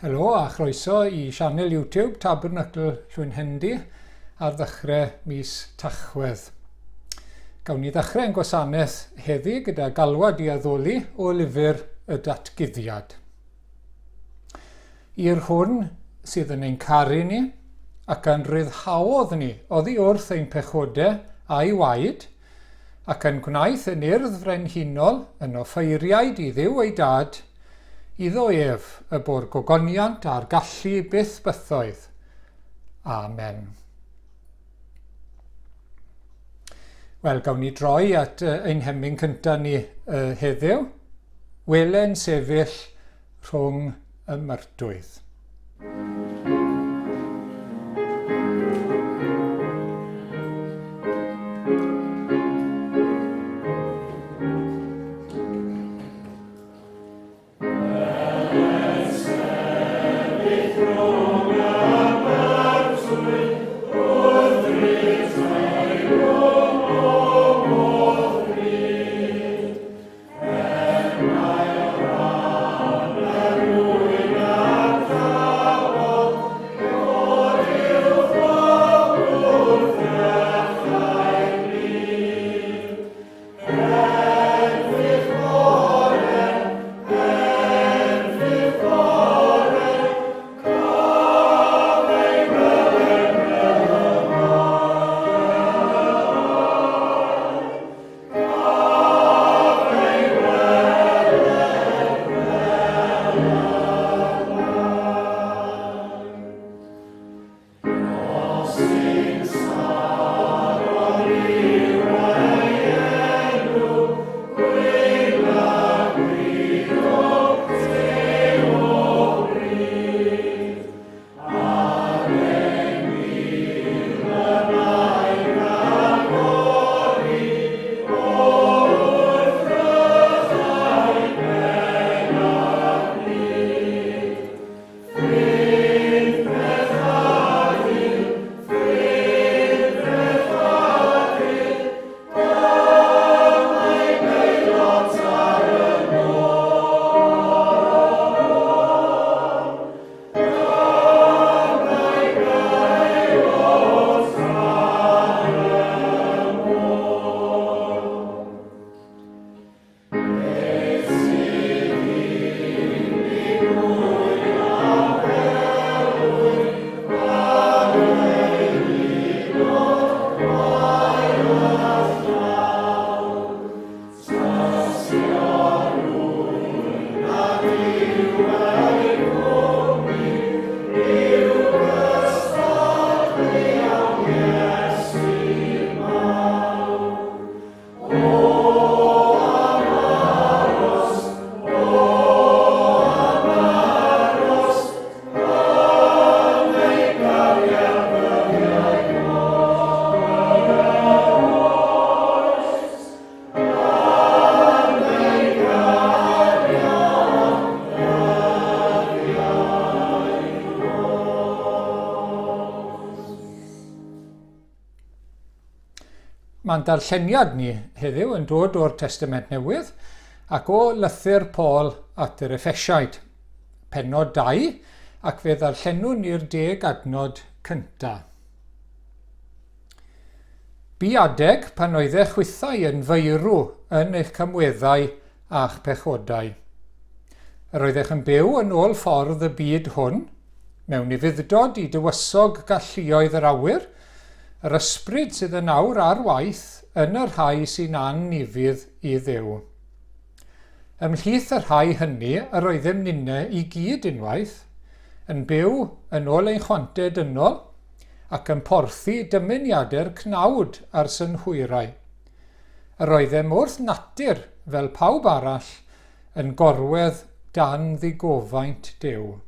Helo a chroeso i sianel YouTube Tabernacl Llwynhendy ar ddechrau mis Tachwedd. Gawn ni ddechrau ein gwasanaeth heddi gyda galwad i addoli o lyfr y datguddiad. I'r hwn sydd yn ein caru ni ac a'n rhyddhaodd ni oddi wrth ein pechodau a'i waed, ac a'n gwnaeth yn urdd frenhinol yn offeiriaid i Dduw ei Dad, iddo ef y bo'r gogoniant a'r gallu byth bythoedd. Amen. Wel, gawn ni droi at ein hemyn cyntaf ni heddiw. Wele'n sefyll rhwng y myrtwydd. Mae'n darlleniad ni heddiw yn dod o'r Testament Newydd ac o lythyr Paul at yr Effesiaid, pennod 2, ac fe ddarllenwn ni'r deg adnod cyntaf. Bu adeg pan oeddech chwithau yn feirw yn eich camweddau a'ch pechodau. Yr oeddech yn byw yn ôl ffordd y byd hwn, mewn ufudd-dod i dywysog galluoedd yr awyr, yr ysbryd sydd yn awr ar waith yn y rhai sy'n anufudd i Dduw. Ymhlith y rhai hynny yr oeddem ninne i gyd unwaith, yn byw yn ôl ein chwantau dynol, ac yn porthi dymuniadau'r cnawd a'r synhwyrau. Yr oeddem wrth natur, fel pawb arall, yn gorwedd dan ddigofaint Duw.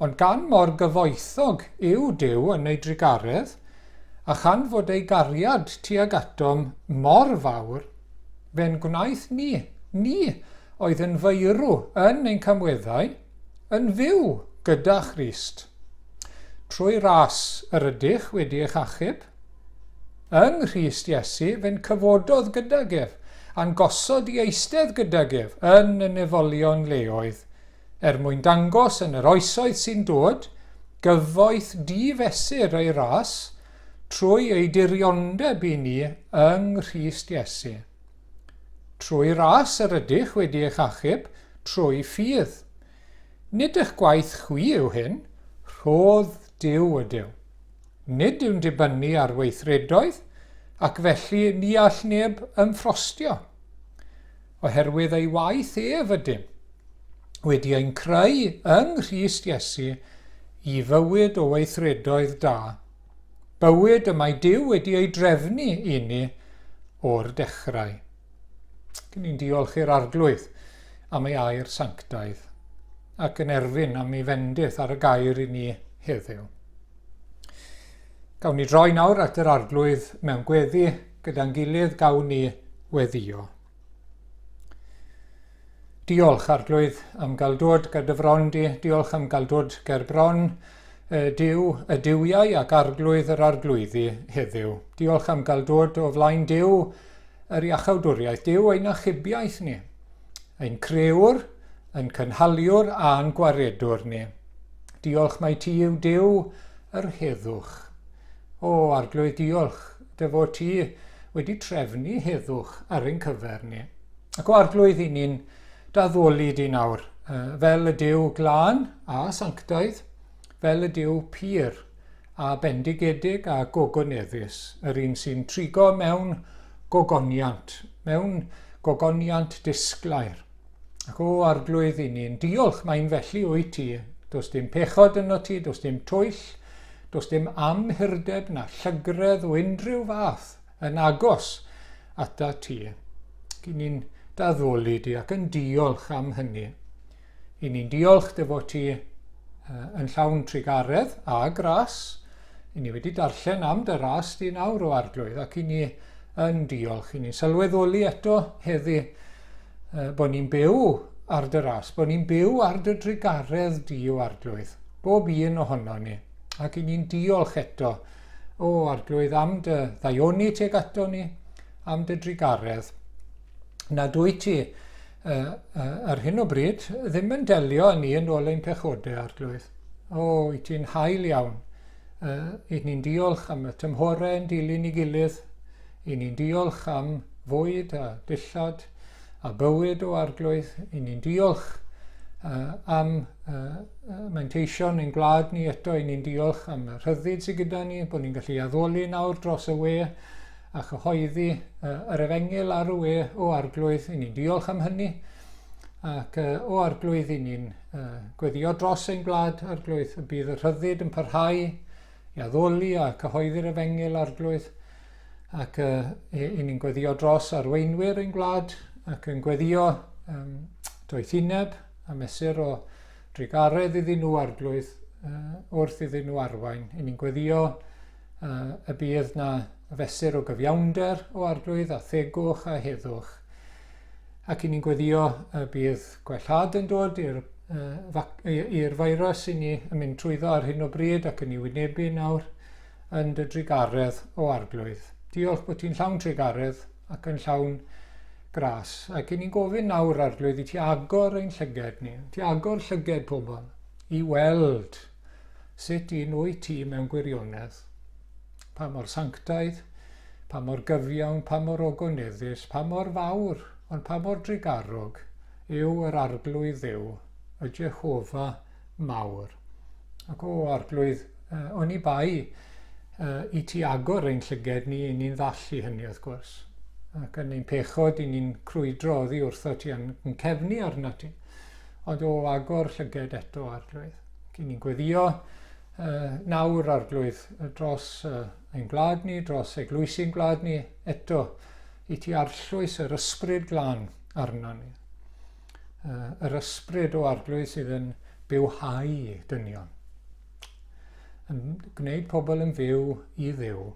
Ond gan mor gyfoethog yw Duw yn ei drugaredd, a chan fod ei gariad tuag atom mor fawr, fe'n gwnaeth ni, ni oedd yn feirw yn ein camweddau, yn fyw gyda Christ. Trwy ras yr ydych wedi eich achub. Yng Nghrist Iesu fe'n cyfododd gydag ef, a'n gosod i eistedd gydag ef yn y nefolion leoedd, er mwyn dangos yn yr oesoedd sy'n dod, gyfoeth di-fesur ei ras, trwy ei diriondeb i ni yng Nghrist Iesu. Trwy ras yr ydych wedi eich achub, trwy ffydd. Nid eich gwaith chwi yw hyn, rhodd Duw ydyw. Nid yw'n dibynnu ar weithredoedd, ac felly ni all neb ymffrostio. Oherwydd ei waith ef ydym, wedi ein creu yng Nghrist Iesu i fywyd o weithredoedd da, bywyd y mae Duw wedi ei drefnu i ni o'r dechrau. Dyn ni'n diolch i'r Arglwydd am ei air sanctaidd ac yn erfyn am ei fendith ar y gair i ni heddiw. Gawn ni droi nawr at yr Arglwydd mewn gweddi gyda'n gilydd, gawn ni weddio. Diolch, Arglwydd, am gael dod ger dy fron di. Diolch am gael dod ger bron Duw, y duwiau ac Arglwydd yr Arglwyddi heddiw. Diolch am gael dod o flaen Duw yr iachawdwriaeth, Duw ein achubiaeth ni, ein crëwr, ein cynhaliwr a'n gwaredwr ni. Diolch mai ti yw Duw yr heddwch. O, Arglwydd, diolch dy fod ti wedi trefnu heddwch ar ein cyfer ni. Ac o Arglwydd, i ni'n daddoli di nawr, fel y Duw glân a sanctaidd, fel y Duw pur a bendigedig a gogoneddus, yr un sy'n trigo mewn gogoniant, mewn gogoniant disglair. Ac o Arglwydd, i ni'n diolch mae'n felly wyt ti. Does dim pechod yno ti, does dim twyll, does dim amhurdeb na llygredd o unrhyw fath yn agos ata ti. Ac i ni'n daddoli di ac yn diolch am hynny. I ni'n diolch dy fod ti yn llawn trugaredd a gras. I ni wedi darllen am dy ras di nawr o Arglwydd ac i ni yn diolch. I ni'n sylweddoli eto heddi bod ni'n byw ar dy ras, bod ni'n byw ar dy drugaredd di o Arglwydd, bob un ohono ni. Ac i ni'n diolch eto o Arglwydd am dy ddaioni tuag ato ni, am dy drugaredd. Nad wyt ti ar hyn o bryd ddim yn delio â ni yn ôl ein pechodau, Arglwydd. O, wyt ti'n hael iawn. I ni'n diolch am y tymhorau yn dilyn i gilydd. I ni'n diolch am fwyd a dillad a bywyd o Arglwydd. I ni'n diolch am manteision ein gwlad ni eto. I ni'n diolch am y rhyddid sydd gyda ni, bod ni'n gallu addoli nawr dros y we a chyhoeddi yr efengyl ar y we o Arglwydd. I ni'n diolch am hynny. Ac o Arglwydd, i ni'n gweddio dros ein gwlad, Arglwydd, y bydd y rhyddid yn parhau i addoli a cyhoeddi'r efengyl, Arglwydd. Ac i ni'n gweddio dros arweinwyr ein gwlad ac yn gweddio doethineb a mesur o drugaredd iddyn nhw, Arglwydd, wrth iddyn nhw arwain. I ni'n gweddio y bydd na fesur o gyfiawnder o Arglwydd a thegwch a heddwch. Ac i ni'n gweddio y bydd gwellhad yn dod i'r i'r virus i ni yn mynd trwyddo ar hyn o bryd ac yn ei wynebu nawr yn dy drugaredd o Arglwydd. Diolch bod ti'n llawn trugaredd ac yn llawn gras. Ac i ni'n gofyn nawr, Arglwydd, i ti agor ein llyged ni, ti agor llyged pobl i weld sut un wyt ti mewn gwirionedd. Pa mor sanctaidd, pa mor gyfiawn, pa mor ogoneddus, pa mor fawr, ond pa mor drugarog yw yr Arglwydd Dduw, y Jehofa mawr. Ac o, Arglwydd, oni bai i ti agor ein llyged ni, i ni'n ddall i hynny, wrth gwrs. Ac yn ein pechod, i ni'n crwydro oddi wrtho ti a'n cefnu arno ti. Ond o, agor llyged eto, Arglwydd. Ac i ni'n gweddio nawr, Arglwydd, dros ein gwlad ni, dros eglwysi'n gwlad ni, eto, i ti arllwys yr ysbryd glân arno ni. Yr ysbryd o Arglwydd sydd yn bywhau dynion. Yn gwneud pobl yn fyw i Dduw.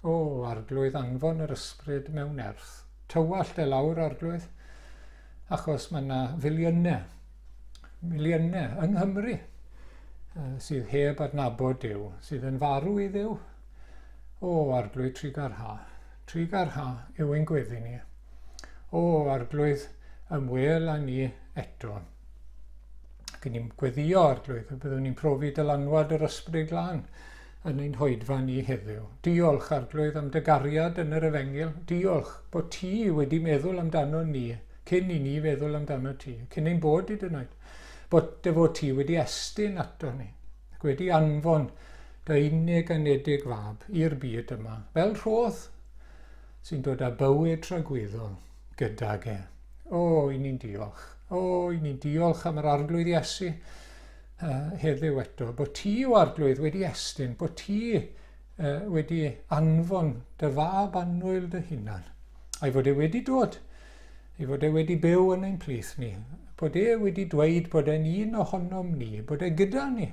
O, Arglwydd, anfon yr ysbryd mewn nerth. Tywallt e lawr, Arglwydd, achos mae yna filiynau, miliynau yng Nghymru sydd heb adnabod Duw, sydd yn farw i Dduw. O, Arglwydd trugarha. Trugarha yw ein gweddi ni. O, Arglwydd, ymwel â ni eto. Ac ni'n gweddio, Arglwydd, y byddwn ni'n profi dylanwad yr Ysbryd Glân yn ein hoedfa ni heddiw. Diolch, Arglwydd, am dy gariad yn yr Efengyl. Diolch bod ti wedi meddwl amdano ni cyn i ni feddwl amdano ti, cyn ein bod hyd yn oed. Bod dy fod ti wedi estyn ato ni, ac wedi anfon dy unig anedig fab i'r byd yma, fel rhodd sy'n dod â bywyd tragwyddol gydag e. O, i ni'n diolch. O, i ni'n diolch am yr Arglwydd Iesu uh, heddiw eto, bod ti o Arglwydd wedi estyn, bod ti uh, wedi anfon dy fab annwyl dy hunan, a'i fod e wedi dod, ei fod e wedi byw yn ein plith ni, bod e wedi dweud bod e'n un ohonom ni, bod e gyda ni,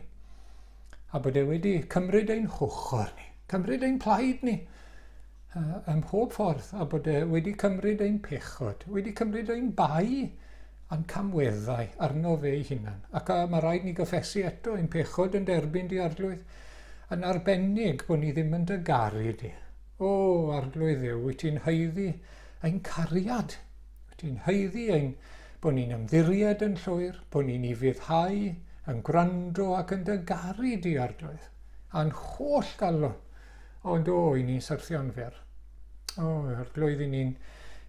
a bod e wedi cymryd ein hochr ni, cymryd ein plaid ni, ym mhob ffordd, a bod e wedi cymryd ein pechod, wedi cymryd ein bai a'n camweddau arno fe ei hunan. Ac a, mae rhaid ni gyffesu eto ein pechod yn derbyn di arglwydd, yn arbennig bod ni ddim yn dy garu di. O, arglwydd Dduw, wyt ti'n haeddu ein cariad. Wyt ti'n haeddu ein bod ni'n ymddiried yn llwyr, bod ni'n ufuddhau, yn gwrando ac yn dy garu di, arglwydd. A'n holl galon. Ond o, i ni'n syrthio'n fyr. O, arglwydd, i ni'n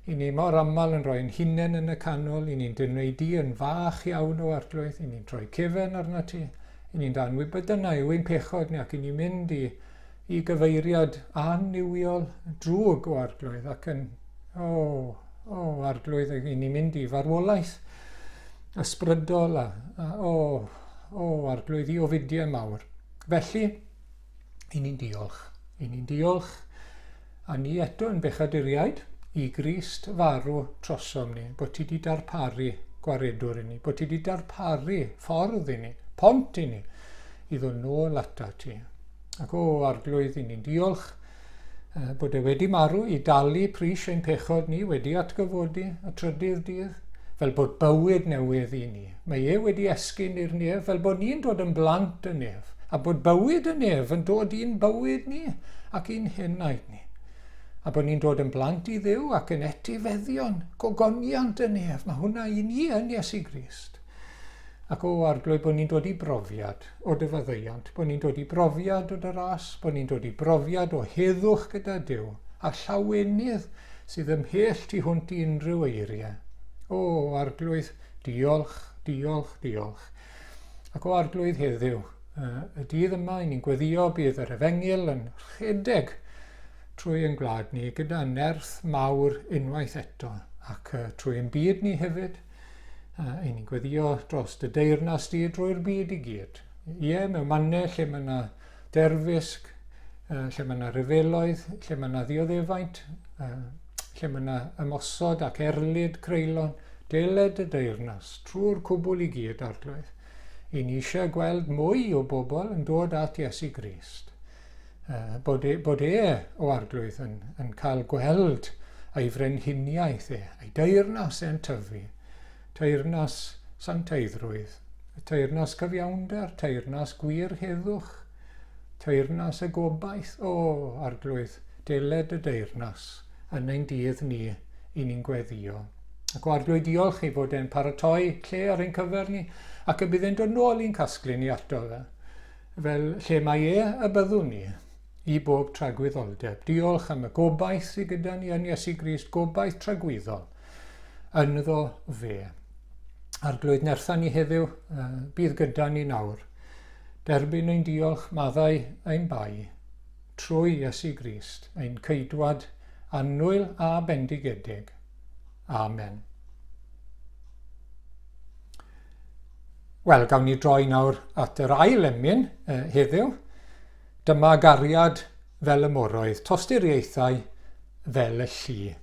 i ni mor aml yn rhoi'n hunain yn y canol, i ni'n dynnu di yn fach iawn o arglwydd, i ni'n troi cefen arno ti, i ni'n dan wybod dyna yw ein pechod ni ac i ni'n mynd i, i gyfeiriad annuwiol drwg o arglwydd ac yn, o, o, arglwydd, i ni'n mynd i farwolaeth ysbrydol a, a o, o, arglwydd, i ofidiau mawr. Felly, i ni'n diolch. I ni'n diolch a ni eto yn bechaduriaid i Grist farw trosom ni, bod ti wedi darparu gwaredwr i ni, bod ti wedi darparu ffordd i ni, pont i ni, i ddod nôl ata ti. Ac o, arglwydd, i ni'n diolch bod e wedi marw i dalu pris ein pechod ni, wedi atgyfodi y trydydd dydd, fel bod bywyd newydd i ni. Mae e wedi esgyn i'r nef fel bod ni'n dod yn blant y nef, a bod bywyd y nef yn dod i'n bywyd ni ac i'n henaid ni. A bod ni'n dod yn blant i Dduw ac yn etifeddion, gogoniant y nef. Mae hwnna i ni yn Iesu Grist. Ac o arglwydd bod ni'n dod i brofiad o dy faddeuant, bod ni'n dod i brofiad o dy ras, bod ni'n dod i brofiad o heddwch gyda Duw, a llawenydd sydd ymhell tu hwnt i unrhyw eiriau. O, arglwydd, diolch, diolch, diolch. Ac o arglwydd heddiw, y dydd yma, i ni'n gweddio bydd yr efengyl yn rhedeg trwy ein gwlad ni gyda nerth mawr unwaith eto, ac trwy ein byd ni hefyd, I ni'n gweddio dros dy deyrnas di drwy'r byd i gyd. Ie, mewn mannau lle mae yna derfysg, lle mae yna ryfeloedd, lle mae yna ddioddefaint, lle mae yna ymosod ac erlid creulon, deled y deyrnas trwy'r cwbl i gyd, Arglwydd. I ni eisiau gweld mwy o bobl yn dod at Iesu Grist. Bod e, bod e o arglwydd yn, yn cael gweld ei frenhiniaeth e, ei deyrnas e'n tyfu, teyrnas sancteiddrwydd, teyrnas cyfiawnder, teyrnas gwir heddwch, teyrnas y gobaith, o arglwydd, deled y deyrnas yn ein dydd ni i ni'n gweddio. Ac o arglwydd diolch i fod e'n paratoi lle ar ein cyfer ni, ac y bydd e'n dod nôl i'n casglu ni ato fe. Fel lle mae e y byddwn ni i bob tragwyddoldeb. Diolch am y gobaith sydd gyda ni yn Iesu Grist, gobaith tragwyddol ynddo fe. Arglwydd nertha ni heddiw, bydd gyda ni nawr. Derbyn ein diolch, maddau ein bai, trwy Iesu Grist, ein ceidwad annwyl a bendigedig. Amen. Wel, gawn ni droi nawr at yr ail emyn heddiw. Dyma gariad fel y moroedd, tosturiaethau fel y llu.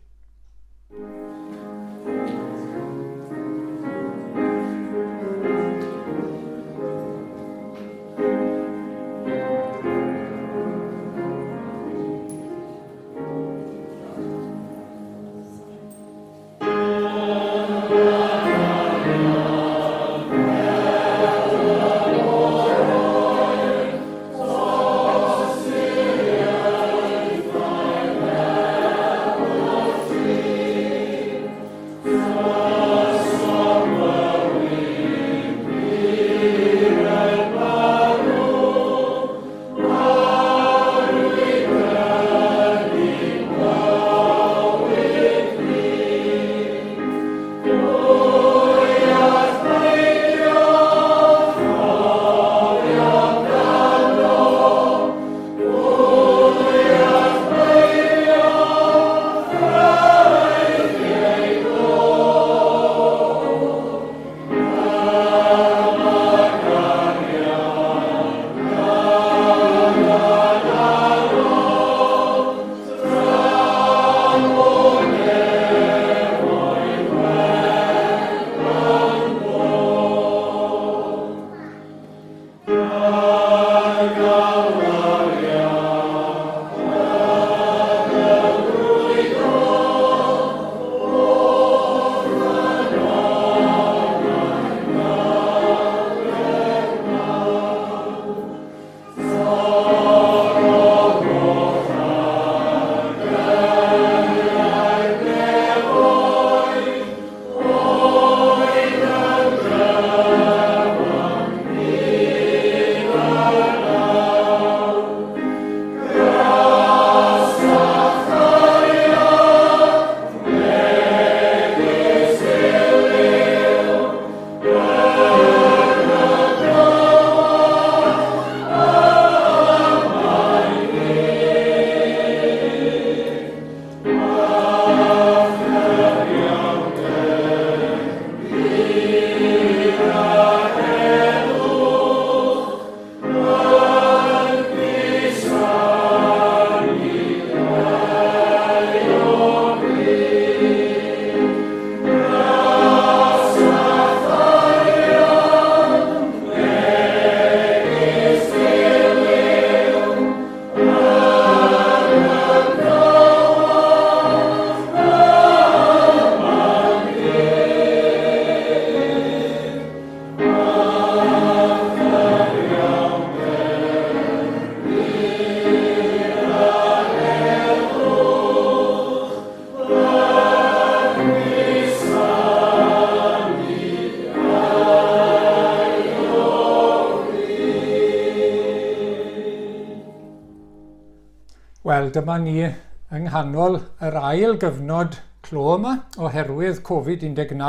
dyma ni yng nghanol yr ail gyfnod clo yma oherwydd Covid-19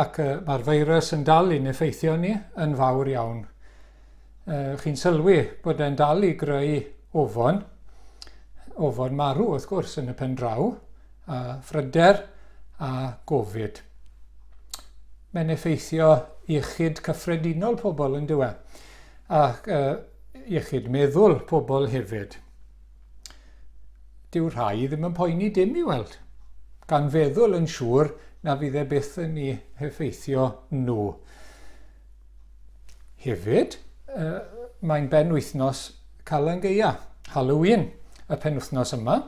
ac mae'r feirws yn dal i'n effeithio ni yn fawr iawn. Chi'n sylwi bod e'n dal i greu ofon, ofon marw wrth gwrs yn y pen draw, a phryder a gofid. Mae'n effeithio iechyd cyffredinol pobl yn dyw e, ac iechyd meddwl pobl hefyd. Dyw rhai ddim yn poeni dim i weld, gan feddwl yn siŵr na fydd e byth yn eu heffeithio nhw. Hefyd, uh, mae'n ben wythnos Calan Gaea, Halloween, y penwythnos yma.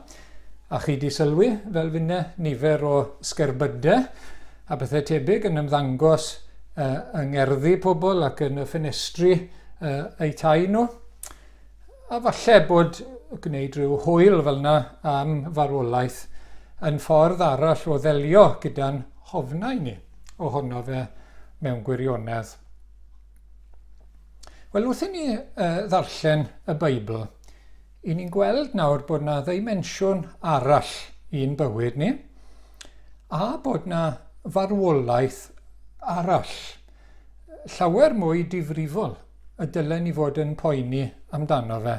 A chi di sylwi, fel finne, nifer o sgerbydau a bethau tebyg yn ymddangos uh, yng ngerddi pobl ac yn y ffenestri uh, eu tai nhw. A falle bod gwneud rhyw hwyl fel yna am farwolaeth yn ffordd arall o ddelio gyda'n hofnau ni ohono fe mewn gwirionedd. Wel, wrth i ni uh, ddarllen y Beibl, i ni'n gweld nawr bod na ddeimensiwn arall i'n bywyd ni, a bod na farwolaeth arall, llawer mwy difrifol y dylen ni fod yn poeni amdano fe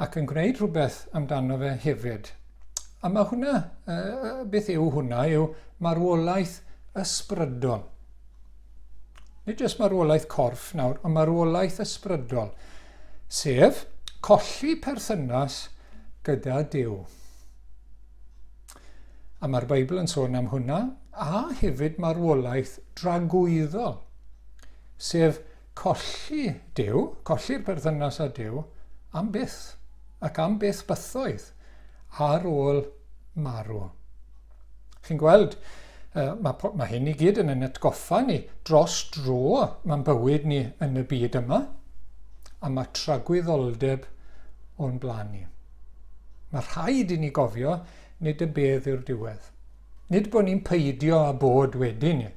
ac yn gwneud rhywbeth amdano fe hefyd. A mae hwnna, uh, beth yw hwnna, yw marwolaeth ysbrydol. Nid jyst marwolaeth corff nawr, ond marwolaeth ysbrydol. Sef colli perthynas gyda Duw. A mae'r Beibl yn sôn am hwnna, a hefyd marwolaeth dragwyddol, sef colli Duw, colli'r perthynas â Duw, am byth, ac am byth bythoedd, ar ôl marw. Chi'n gweld, mae, mae hyn i gyd yn yn atgoffa ni dros dro mae'n bywyd ni yn y byd yma, a mae tragwyddoldeb o'n blaen ni. Mae rhaid i ni gofio nid y bedd yw'r diwedd. Nid bod ni'n peidio â bod wedyn ni,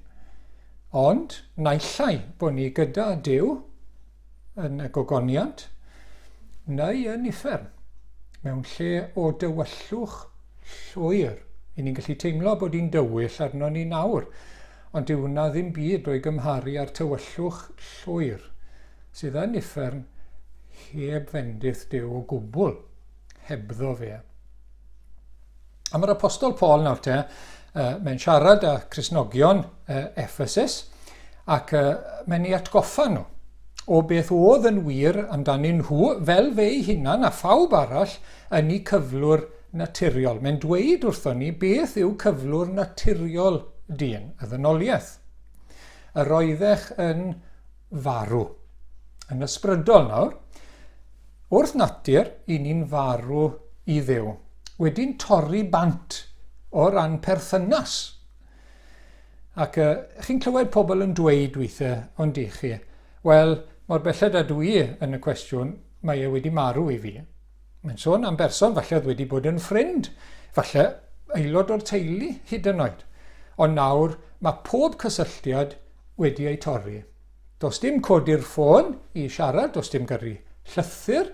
ond naill ai bod ni gyda Duw yn y gogoniant, neu yn uffern, mewn lle o dywyllwch llwyr. I ni'n gallu teimlo bod hi'n dywyll arno ni nawr, ond dyw hwnna ddim byd o'i gymharu â'r tywyllwch llwyr sydd yn uffern heb fendith Duw o gwbl, hebddo fe. A mae'r apostol Paul nawr te, uh, mae'n siarad â Cristnogion uh, Ephesus ac uh, mae'n ei atgoffa nhw o beth oedd yn wir amdanyn nhw fel fe'i hunan a phawb arall yn eu cyflwr naturiol. Mae'n dweud wrthon ni beth yw cyflwr naturiol dyn, y ddynoliaeth. Yr oeddech yn farw. Yn ysbrydol nawr, Wrth natur, i ni'n farw i Dduw, wedi'n torri bant o ran perthynas. Ac uh, chi'n clywed pobl yn dweud weithiau, ond i chi, wel, mor belled â dwi yn y cwestiwn, mae e wedi marw i fi. Mae'n sôn am berson falle oedd wedi bod yn ffrind, falle aelod o'r teulu hyd yn oed. Ond nawr mae pob cysylltiad wedi ei torri. Does dim codi'r ffôn i siarad, does dim gyrru llythyr,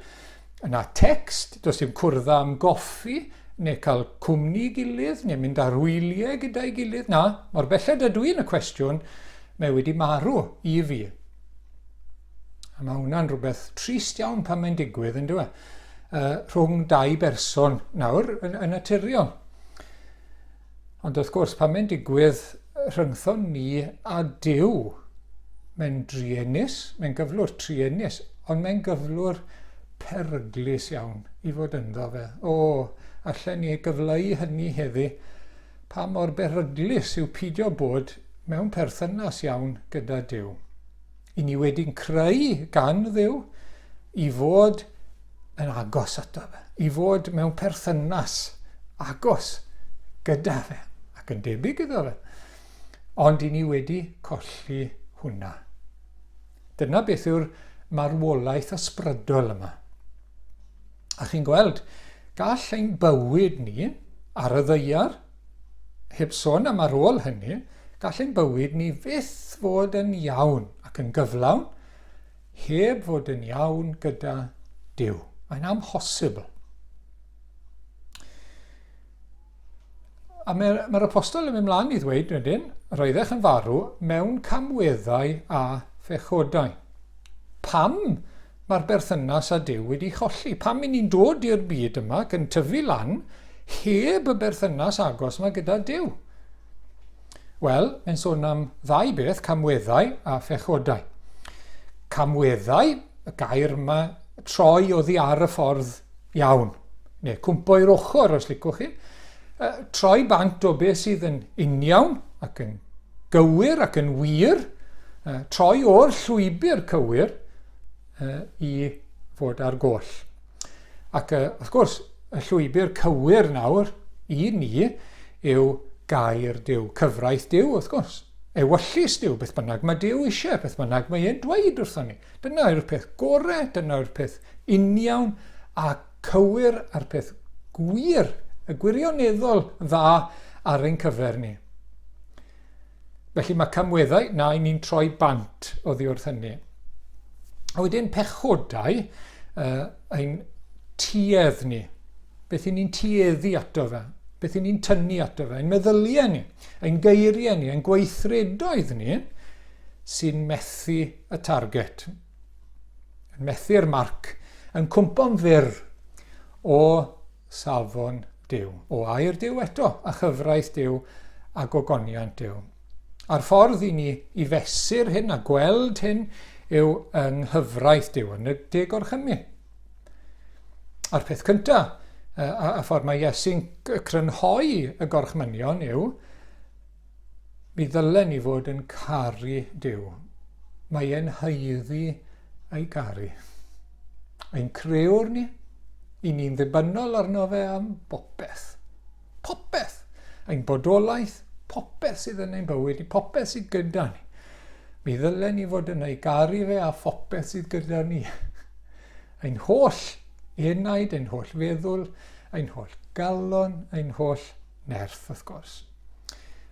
yna text, does dim cwrdd am goffi, neu cael cwmni i gilydd, neu mynd ar wyliau gyda'i gilydd. Na, mor belled ydw i yn y cwestiwn, mae wedi marw i fi. A mae hwnna'n rhywbeth trist iawn pan mae'n digwydd, yn dweud. Uh, rhwng dau berson nawr yn, yn naturiol. Ond wrth gwrs, pan mae'n digwydd rhyngthon ni a Duw, mae'n druenus, mae'n gyflwr truenus, ond mae'n gyflwr peryglus iawn i fod ynddo fe. O, allen ni gyfleu hynny heddi, pa mor beryglus yw pidio bod mewn perthynas iawn gyda Duw. I ni wedi'n creu gan Dduw i fod yn agos ato fe, i fod mewn perthynas agos gyda fe ac yn debyg iddo fe. Ond i ni wedi colli hwnna. Dyna beth yw'r marwolaeth ysbrydol yma. A chi'n gweld, gall ein bywyd ni ar y ddaear, heb sôn am ar ôl hynny, gall ein bywyd ni fyth fod yn iawn ac yn gyflawn heb fod yn iawn gyda Duw. Mae'n amhosibl. A mae'r mae apostol yn mynd mlaen i ddweud wedyn, roeddech yn farw mewn camweddau a phechodau. Pam mae'r berthynas â Duw wedi cholli? Pam i ni'n dod i'r byd yma ac yn tyfu lan heb y berthynas agos yma gyda Duw? Wel, mae'n sôn am ddau beth, camweddau a phechodau. Camweddau, y gair yma, troi oddi ar y ffordd iawn, neu cwmpo i'r ochr os licwch chi, troi bant o beth sydd yn uniawn ac yn gywir ac yn wir, troi o'r llwybr cywir i fod ar goll. Ac wrth gwrs, y llwybr cywir nawr i ni yw gair Duw, cyfraith Duw wrth gwrs, ewyllys Duw, beth bynnag mae Duw eisiau, beth bynnag mae e'n dweud wrthon ni. Dyna yw'r peth gorau, dyna yw'r peth uniawn a cywir a'r peth gwir, y gwirioneddol dda ar ein cyfer ni. Felly mae camweddau, na, i ni'n troi bant oddi wrth hynny. A wedyn pechodau, ein tuedd ni. Beth i ni'n tueddu ato fe, beth i ni'n tynnu ato fe, ein meddyliau ni, ein geiriau ni, ein gweithredoedd ni, sy'n methu y target, yn methu'r marc, yn cwmpo'n fyr o safon Duw, o air Duw eto, a chyfraith Duw a gogoniant Duw. A'r ffordd i ni i fesur hyn a gweld hyn yw yng nghyfraith Duw, yn y deg orchymyn. A'r peth cyntaf, a, a ffordd mae Iesu'n crynhoi y gorchmynion yw, mi ddylen ni fod yn caru Duw. Mae e'n haeddu ei garu. Ein crëwr ni, i ni'n ddibynnol arno fe am bopeth. Popeth! Ein bodolaeth, popeth sydd yn ein bywyd ni, popeth sydd gyda ni. Mi ddylen ni fod yn ei garu fe a phopeth sydd gyda ni. Ein holl enaid, ein holl feddwl, ein holl galon, ein holl nerth, wrth gwrs.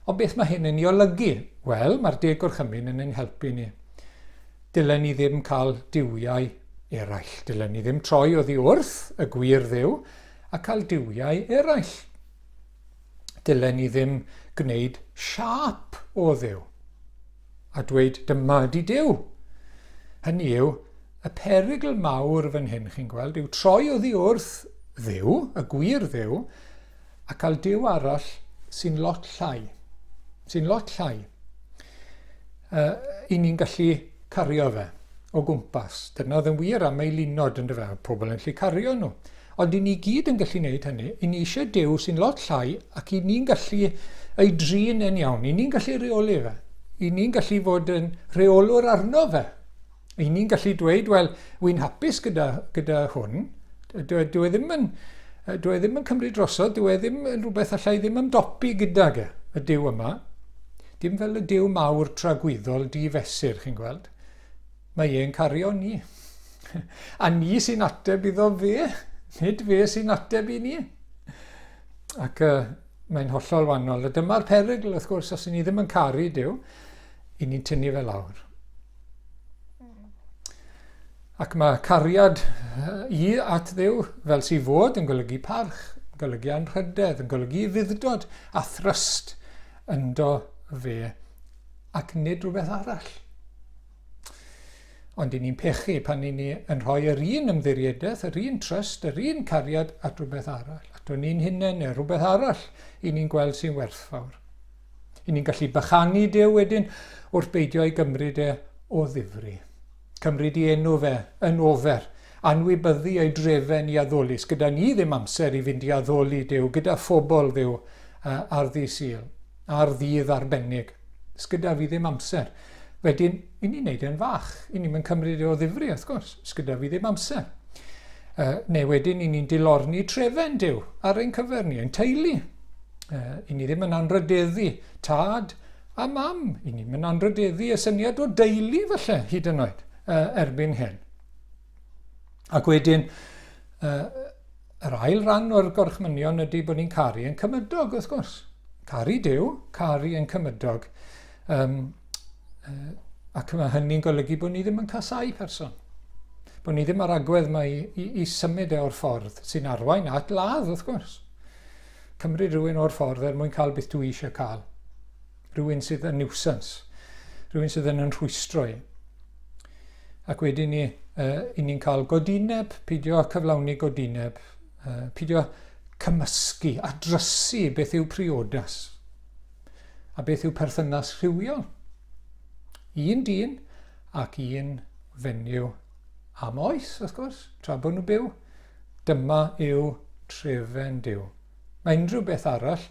Ond beth mae hyn yn ei olygu? Wel, mae'r deg gorchymyn yn ein helpu ni. Dylen ni ddim cael duwiau eraill. Dylen ni ddim troi oddi wrth y gwir Dduw a cael duwiau eraill. Dylen ni ddim gwneud siâp o Dduw a dweud dyma ydi Duw. Hynny yw, y perygl mawr fan hyn, chi'n gweld, yw troi oddi wrth Dduw, y gwir Dduw, a cael Duw arall sy'n lot llai. Sy'n lot llai. I ni'n gallu cario fe o gwmpas. Dyna oedd yn wir am eilinod yn dyfe, pobl yn gallu cario nhw. Ond i ni gyd yn gallu gwneud hynny, i ni eisiau Duw sy'n lot llai ac i ni'n gallu ei drin yn iawn, i ni'n gallu reoli fe, i ni'n gallu fod yn rheolwr arno fe. I ni'n gallu dweud, wel, wy'n hapus gyda, gyda hwn, dwi, dwi, e ddim yn, dwi e ddim yn cymryd drosodd, dwi e ddim yn rhywbeth allai ddim ymdopi gydag e, y Duw yma. Dim fel y Duw mawr tragwyddol di-fesur, chi'n gweld. Mae e'n cario ni. A ni sy'n ateb iddo fe, nid fe sy'n ateb i ni. Ac uh, mae'n hollol wahanol. A dyma'r perygl, wrth gwrs, os ni ddim yn caru Duw, i ni'n tynnu fe lawr. Ac mae cariad i at Dduw, fel sy'n fod, yn golygu parch, yn golygu anrhydedd, yn golygu fuddod a thrust ynddo fe, ac nid rhywbeth arall. Ond i ni'n pechu pan i ni yn rhoi yr un ymddiriedaeth, yr un trust, yr un cariad at rhywbeth arall. Ato ni'n hunain neu rhywbeth arall i ni'n gweld sy'n werthfawr. I ni'n gallu bychanu Duw wedyn wrth beidio ei gymryd e o ddifri. Cymryd i enw fe yn ofer, anwybyddu ei drefen i addoli. Gyda ni ddim amser i fynd i addoli Duw gyda phobl Dduw ar ddydd Sul, ar ddydd arbennig. Sgyda fi ddim amser. Wedyn, i ni'n neud e'n fach. I ni'n cymryd e o ddifri, wrth gwrs. Sgyda fi ddim amser. Neu wedyn, i ni'n dilorni trefen Duw ar ein cyfer ni, ein teulu. I ni ddim yn anrhydeddu tad a mam. I ni'n yn anrhydeddu y syniad o deulu, falle, hyd yn oed, erbyn hyn. Ac wedyn, Yr ail ran o'r gorchmynion ydy bod ni'n caru ein cymydog, wrth gwrs. Caru Duw, caru ein cymydog. Um, uh, ac mae hynny'n golygu bod ni ddim yn casau person. Bod ni ddim ar agwedd mae i, i, i symud e o'r ffordd sy'n arwain at ladd, wrth gwrs. Cymryd rhywun o'r ffordd er mwyn cael beth dwi eisiau cael. Rhywun sydd yn nuisance. Rhywun sydd yn yn rhwystro i. Ac wedyn ni, i ni'n cael godineb, pidio cyflawni godineb, pidio cymysgu a drysu beth yw priodas a beth yw perthynas rhywiol. Un dyn ac un fenyw am oes, wrth gwrs, tra bod nhw'n byw. Dyma yw trefen Duw. Mae unrhyw beth arall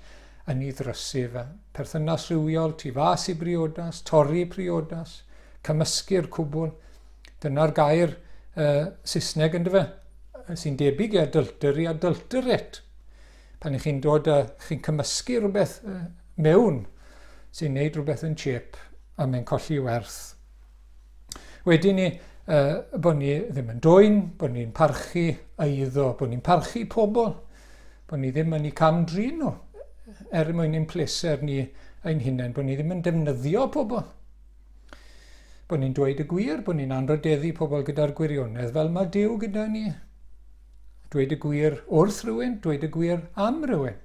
yn ei ddrysu fe. Perthynas rhywiol, tu fas i briodas, torri priodas, cymysgu'r cwbl. Dyna'r gair uh, Saesneg ynddo fe, sy'n debyg i adultery, adulterate. Pan ych chi'n dod a chi'n cymysgu rhywbeth mewn sy'n neud rhywbeth yn chip a mae'n colli werth. Wedyn ni, uh, bod ni ddim yn dwyn, bod ni'n parchu eiddo, bod ni'n parchu pobl, bod ni ddim yn eu cam-drin nhw, er mwyn ein pleser ni ein hunain, bod ni ddim yn defnyddio pobl. Bod ni'n dweud y gwir, bod ni'n anrhydeddu pobl gyda'r gwirionedd, fel mae Duw gyda ni. Dweud y gwir wrth rhywun, dweud y gwir am rhywun.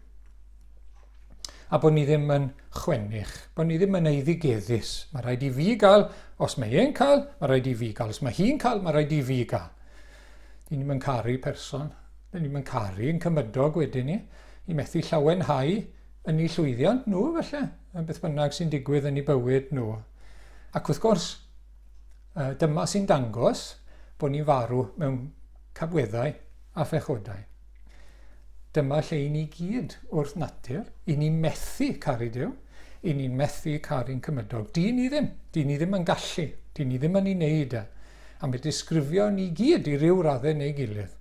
A bod ni ddim yn chwennych, bod ni ddim yn eiddigeddus. Mae rhaid i fi gael, os mae e'n cael, mae rhaid i fi gael. Os mae hi'n cael, mae rhaid i fi gael. Dyn ni'n caru person, dyn ni'n caru yn cymydog wedyn ni, i methu llawenhau yn eu llwyddiant nhw felly, yn beth bynnag sy'n digwydd yn eu bywyd nhw. Ac wrth gwrs, dyma sy'n dangos bod ni'n farw mewn cabweddau a phechodau. Dyma lle i ni gyd wrth natur, i ni methu caru Duw, i ni'n methu caru'n cymydog. Di ni ddim, di ni ddim yn gallu, di ni ddim yn ei wneud e. A mae disgrifio ni gyd i ryw raddau neu gilydd.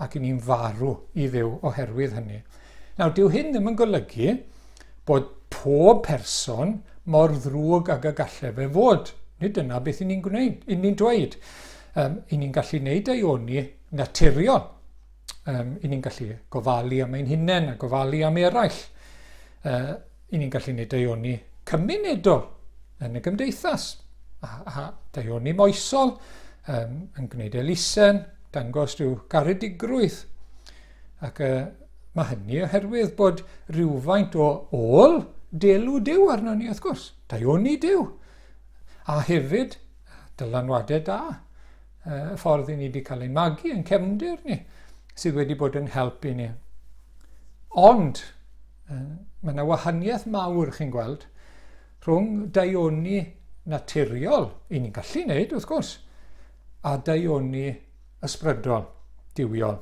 Ac i ni'n farw i Dduw oherwydd hynny. Nawr, dyw hyn ddim yn golygu bod pob person mor ddrwg ag y gallai fe fod. Nid dyna beth i ni'n gwneud, i ni'n dweud. Um, i ni'n gallu gwneud daioni naturiol. Um, I ni'n gallu gofalu am ein hunain a gofalu am eraill. Uh, I ni'n gallu gwneud daioni cymunedol yn y gymdeithas. A, a daioni moesol, um, yn gwneud elusen, dangos rhyw garedigrwydd. Ac uh, mae hynny oherwydd bod rhywfaint o ôl delw Duw arno ni, wrth gwrs. Daioni Duw. A hefyd, dylanwadau da. Y ffordd i ni wedi cael ein magu yn cefndir ni, sydd wedi bod yn help i ni. Ond, mae yna wahaniaeth mawr, chi'n gweld, rhwng daioni naturiol, i ni'n gallu wneud, wrth gwrs, a daioni ysbrydol, duwiol.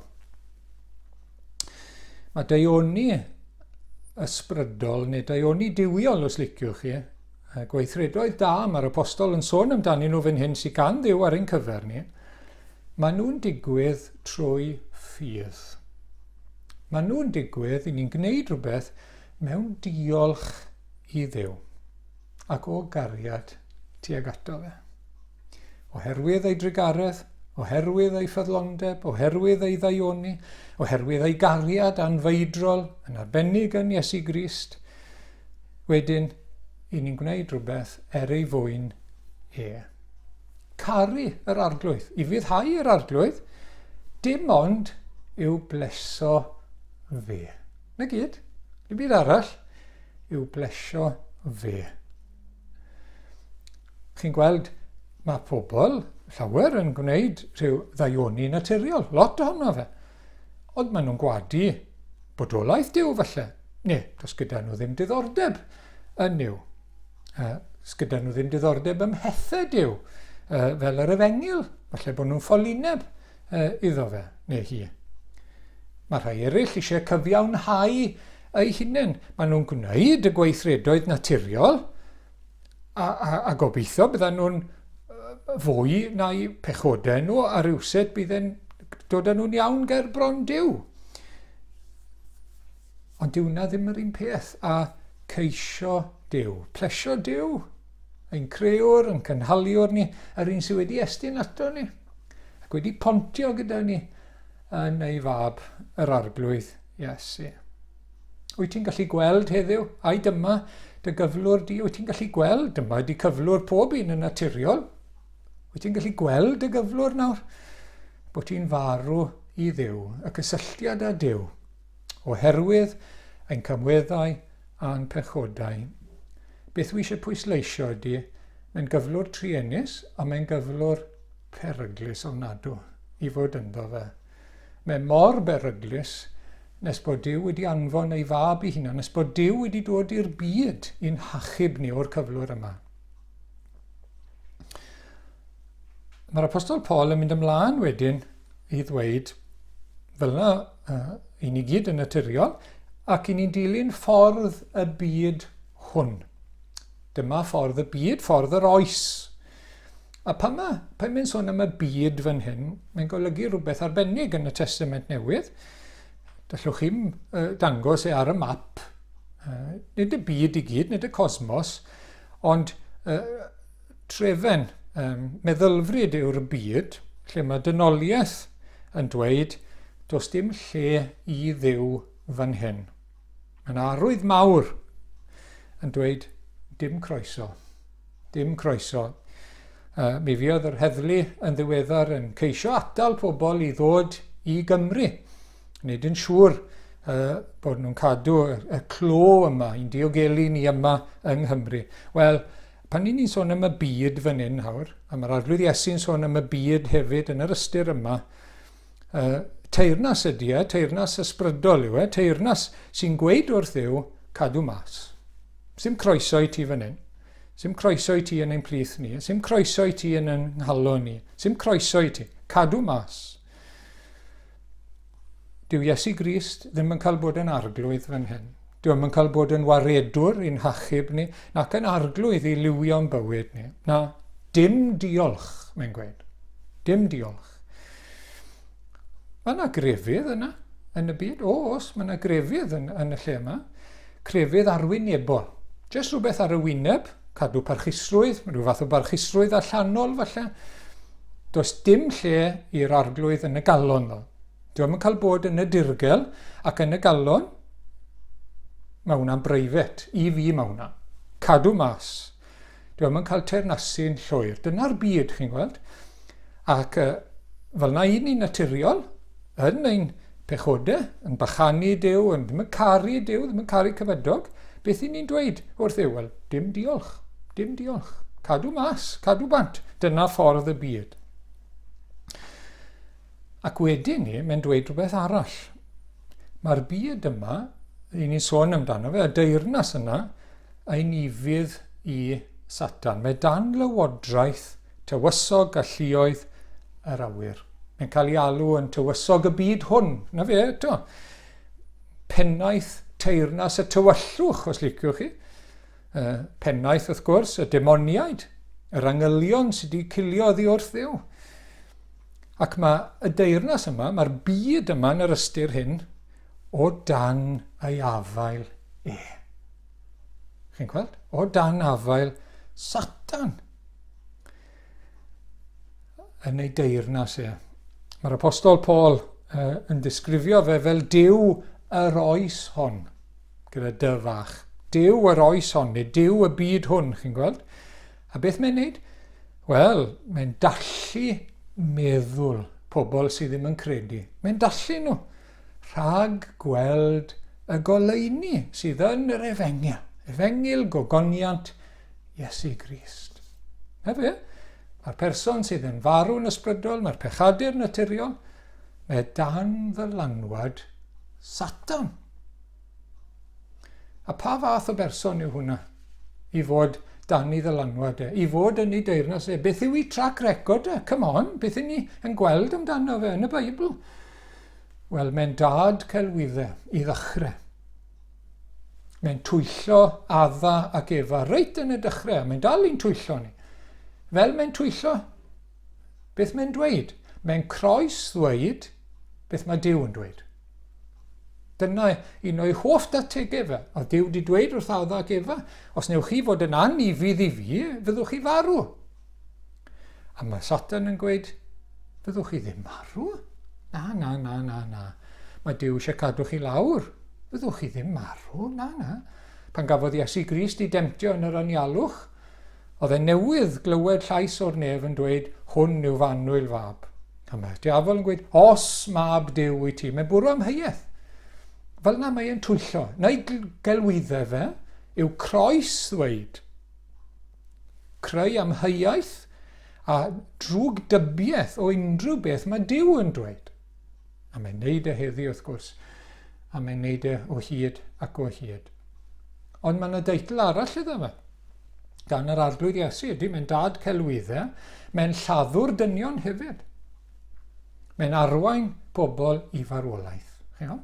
Mae daioni ysbrydol neu daioni duwiol, os liciwch chi, gweithredoedd da mae'r apostol yn sôn amdanyn nhw fan hyn sydd gan Dduw ar ein cyfer ni, maen nhw'n digwydd trwy ffydd. Maen nhw'n digwydd i ni'n gwneud rhywbeth mewn diolch i Dduw ac o gariad tuag ato fe. Oherwydd ei drugaredd, oherwydd ei ffyddlondeb, oherwydd ei ddaioni, oherwydd ei gariad anfeidrol, yn arbennig yn Iesu Grist, wedyn, i ni'n gwneud rhywbeth er ei fwyn e. Caru yr arglwydd, i fyddhau yr arglwydd, dim ond i'w bleso fe. Na gyd, dim byd arall, i'w blesio fe. Chi'n gweld, mae pobl llawer yn gwneud rhyw ddaioni naturiol, lot ohono fe. Ond maen nhw'n gwadu bodolaeth Duw falle. Neu, does gyda nhw ddim diddordeb yn Nuw. Uh, does gyda nhw ddim diddordeb ym mhethau Duw, uh, fel yr efengyl. Falle bod nhw'n ffolineb uh, iddo fe, neu hi. Mae rhai eraill eisiau cyfiawnhau eu hunain. Maen nhw'n gwneud y gweithredoedd naturiol a, a, a gobeithio byddan nhw'n fwy na'i pechodau nhw a rhywsut bydd yn dod â nhw'n iawn ger bron Duw. Ond dyw hwnna ddim yr un peth a ceisio Duw, plesio Duw, ein crëwr, ein cynhaliwr ni, yr un sydd wedi estyn ato ni ac wedi pontio gyda ni yn ei fab yr arglwydd Iesu. Wyt ti'n gallu gweld heddiw? Ai dyma dy gyflwr di? Wyt ti'n gallu gweld? Dyma di cyflwr pob un yn naturiol. Wyt ti'n gallu gweld dy gyflwr nawr? Bod ti'n farw i Dduw, y cysylltiad â Duw, oherwydd ein camweddau a'n pechodau. Beth wi eisiau pwysleisio ydy, mae'n gyflwr truenus a mae'n gyflwr peryglus ofnadw i fod ynddo fe. Mae mor beryglus nes bod Duw wedi anfon ei fab ei hunan, nes bod Duw wedi dod i'r byd i'n hachub ni o'r cyflwr yma. Mae'r Apostol Paul yn mynd ymlaen wedyn i ddweud, fel yna, uh, i ni gyd yn naturiol, ac i ni'n dilyn ffordd y byd hwn. Dyma ffordd y byd, ffordd yr oes. A pan mae, pan mae'n sôn am y byd fan hyn, mae'n golygu rhywbeth arbennig yn y Testament Newydd. Gallwch chi'm uh, dangos e ar y map. Uh, nid y byd i gyd, nid y cosmos, ond uh, trefen, um, meddylfryd yw'r byd, lle mae dynoliaeth yn dweud does dim lle i Dduw fan hyn. Mae'n arwydd mawr yn dweud dim croeso. Dim croeso. Uh, mi fuodd yr heddlu yn ddiweddar yn ceisio atal pobl i ddod i Gymru. Nid yn siŵr uh, bod nhw'n cadw y, y clo yma, i'n diogelu ni yma yng Nghymru. Wel, pan ni'n sôn am y byd fan hyn nawr, a mae'r Arglwydd Iesu'n sôn am y byd hefyd yn yr ystyr yma, uh, teyrnas ydy e, teyrnas ysbrydol yw e, teyrnas sy'n gweud wrth Dduw, cadw mas. Sim croeso i ti fan hyn. Sim croeso i ti yn ein plith ni. Sim croeso i ti yn ein nghalon ni. Sim croeso i ti. Cadw mas. Dyw Iesu Grist ddim yn cael bod yn arglwydd fan hyn. Dyw yn cael bod yn waredwr i'n hachub ni, nac yn arglwydd i liwio'n bywyd ni. Na, dim diolch, mae'n gweud. Dim diolch. Mae yna grefydd yna yn y byd. Oes, mae yna grefydd yn, yn y lle yma. Crefydd arwynebol. Jyst rhywbeth ar y wyneb, cadw parchusrwydd, rhyw fath o barchusrwydd allanol falle. Does dim lle i'r arglwydd yn y galon ddo. Dwi'n yn cael bod yn y dirgel ac yn y galon. Mae hwnna'n breifat. I fi mae hwnna. Cadw mas. Dwi'n yn cael teyrnasu'n llwyr. Dyna'r byd, chi'n gweld. Ac uh, fel na un ni'n naturiol, yn ein pechodau, yn bychanu Duw, yn ddim yn caru Duw, ddim yn caru cymydog, beth i ni'n dweud wrth Dduw? Wel, dim diolch, dim diolch. Cadw mas, cadw bant. Dyna ffordd y byd. Ac wedyn ni, mae'n dweud rhywbeth arall. Mae'r byd yma, i ni'n sôn amdano fe, y deyrnas yna, ein ufudd i Satan. Mae dan lywodraeth tywysog a lluoedd yr awyr. Mae'n cael ei alw yn tywysog y byd hwn. Na fe eto. Pennaeth teyrnas y tywyllwch, os liciwch chi. Pennaeth, wrth gwrs, y demoniaid, yr angylion sydd wedi cilio oddi wrth Dduw. Ac mae y deyrnas yma, mae'r byd yma yn yr ystyr hyn, o dan ei afael e. Chi'n gweld? O dan afael Satan yn ei deyrnas e. Mae'r apostol Paul uh, yn disgrifio fe fel Duw yr oes hon, gyda dy fach. Duw yr oes hon, neu Duw y byd hwn, chi'n gweld? A beth mae'n neud? Wel, mae'n dallu meddwl pobl sydd ddim yn credu. Mae'n dallu nhw rhag gweld y goleuni sydd yn yr efengyl. Efengyl gogoniant Iesu Grist. Na fe? Mae'r person sydd yn farw'n ysbrydol, mae'r pechadur naturiol, mae dan ddylanwad Satan. A pa fath o berson yw hwnna? I fod dan ei ddylanwad e, i fod yn ei deyrnas e. Beth yw ei track record e? Come on, beth y'n ni yn gweld amdano fe yn y Beibl? Wel, mae'n dad celwyddau i ddechrau. Mae'n twyllo Adda ac Efa reit yn y dechrau, a mae'n dal i'n twyllo ni. Fel mae'n twyllo, beth mae'n dweud? Mae'n croes ddweud beth mae Duw yn dweud. Dyna un o'i hoff dategau fe. Oedd Duw wedi dweud wrth Adda ac Efa, os newch chi fod yn anufudd i fi, fyddwch chi farw. A mae Satan yn gweud, fyddwch chi ddim marw? Na, na, na, na, na. Mae Duw eisiau cadw chi lawr. Fyddwch chi ddim marw? Na, na. Pan gafodd Iesu Grist i demtio yn yr anialwch, oedd e newydd glywed llais o'r nef yn dweud, hwn yw fy annwyl fab. A mae'r diafol yn gweud, os mab Duw wyt ti, mae'n bwrw amheuaeth. Fel yna mae e'n twyllo. Na'i gelwyddau fe yw croes ddweud. Creu amheuaeth a drwg dybiaeth o unrhyw beth mae Duw yn dweud. A mae'n neud e heddi wrth gwrs, a mae'n neud e o hyd ac o hyd. Ond mae yna deitl arall iddo fe. Gan yr Arglwydd Iesu, ydy, mae'n dad celwyddau, mae'n lladdwr dynion hefyd. Mae'n arwain pobl i farwolaeth. Chi'n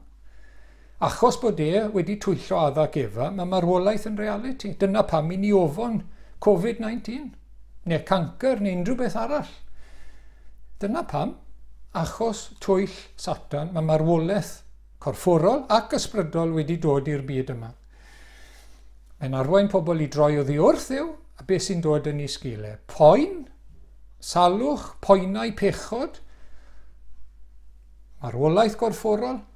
Achos bod e wedi twyllo Adda ac Efa, mae marwolaeth yn realiti. Dyna pam i ni ofon Covid-19, neu cancr, neu unrhyw beth arall. Dyna pam, achos twyll Satan, mae marwolaeth corfforol ac ysbrydol wedi dod i'r byd yma. Mae'n arwain pobl i droi oddi wrth Dduw, a beth sy'n dod yn ei sgil e? Poen, salwch, poenau pechod, marwolaeth gorfforol,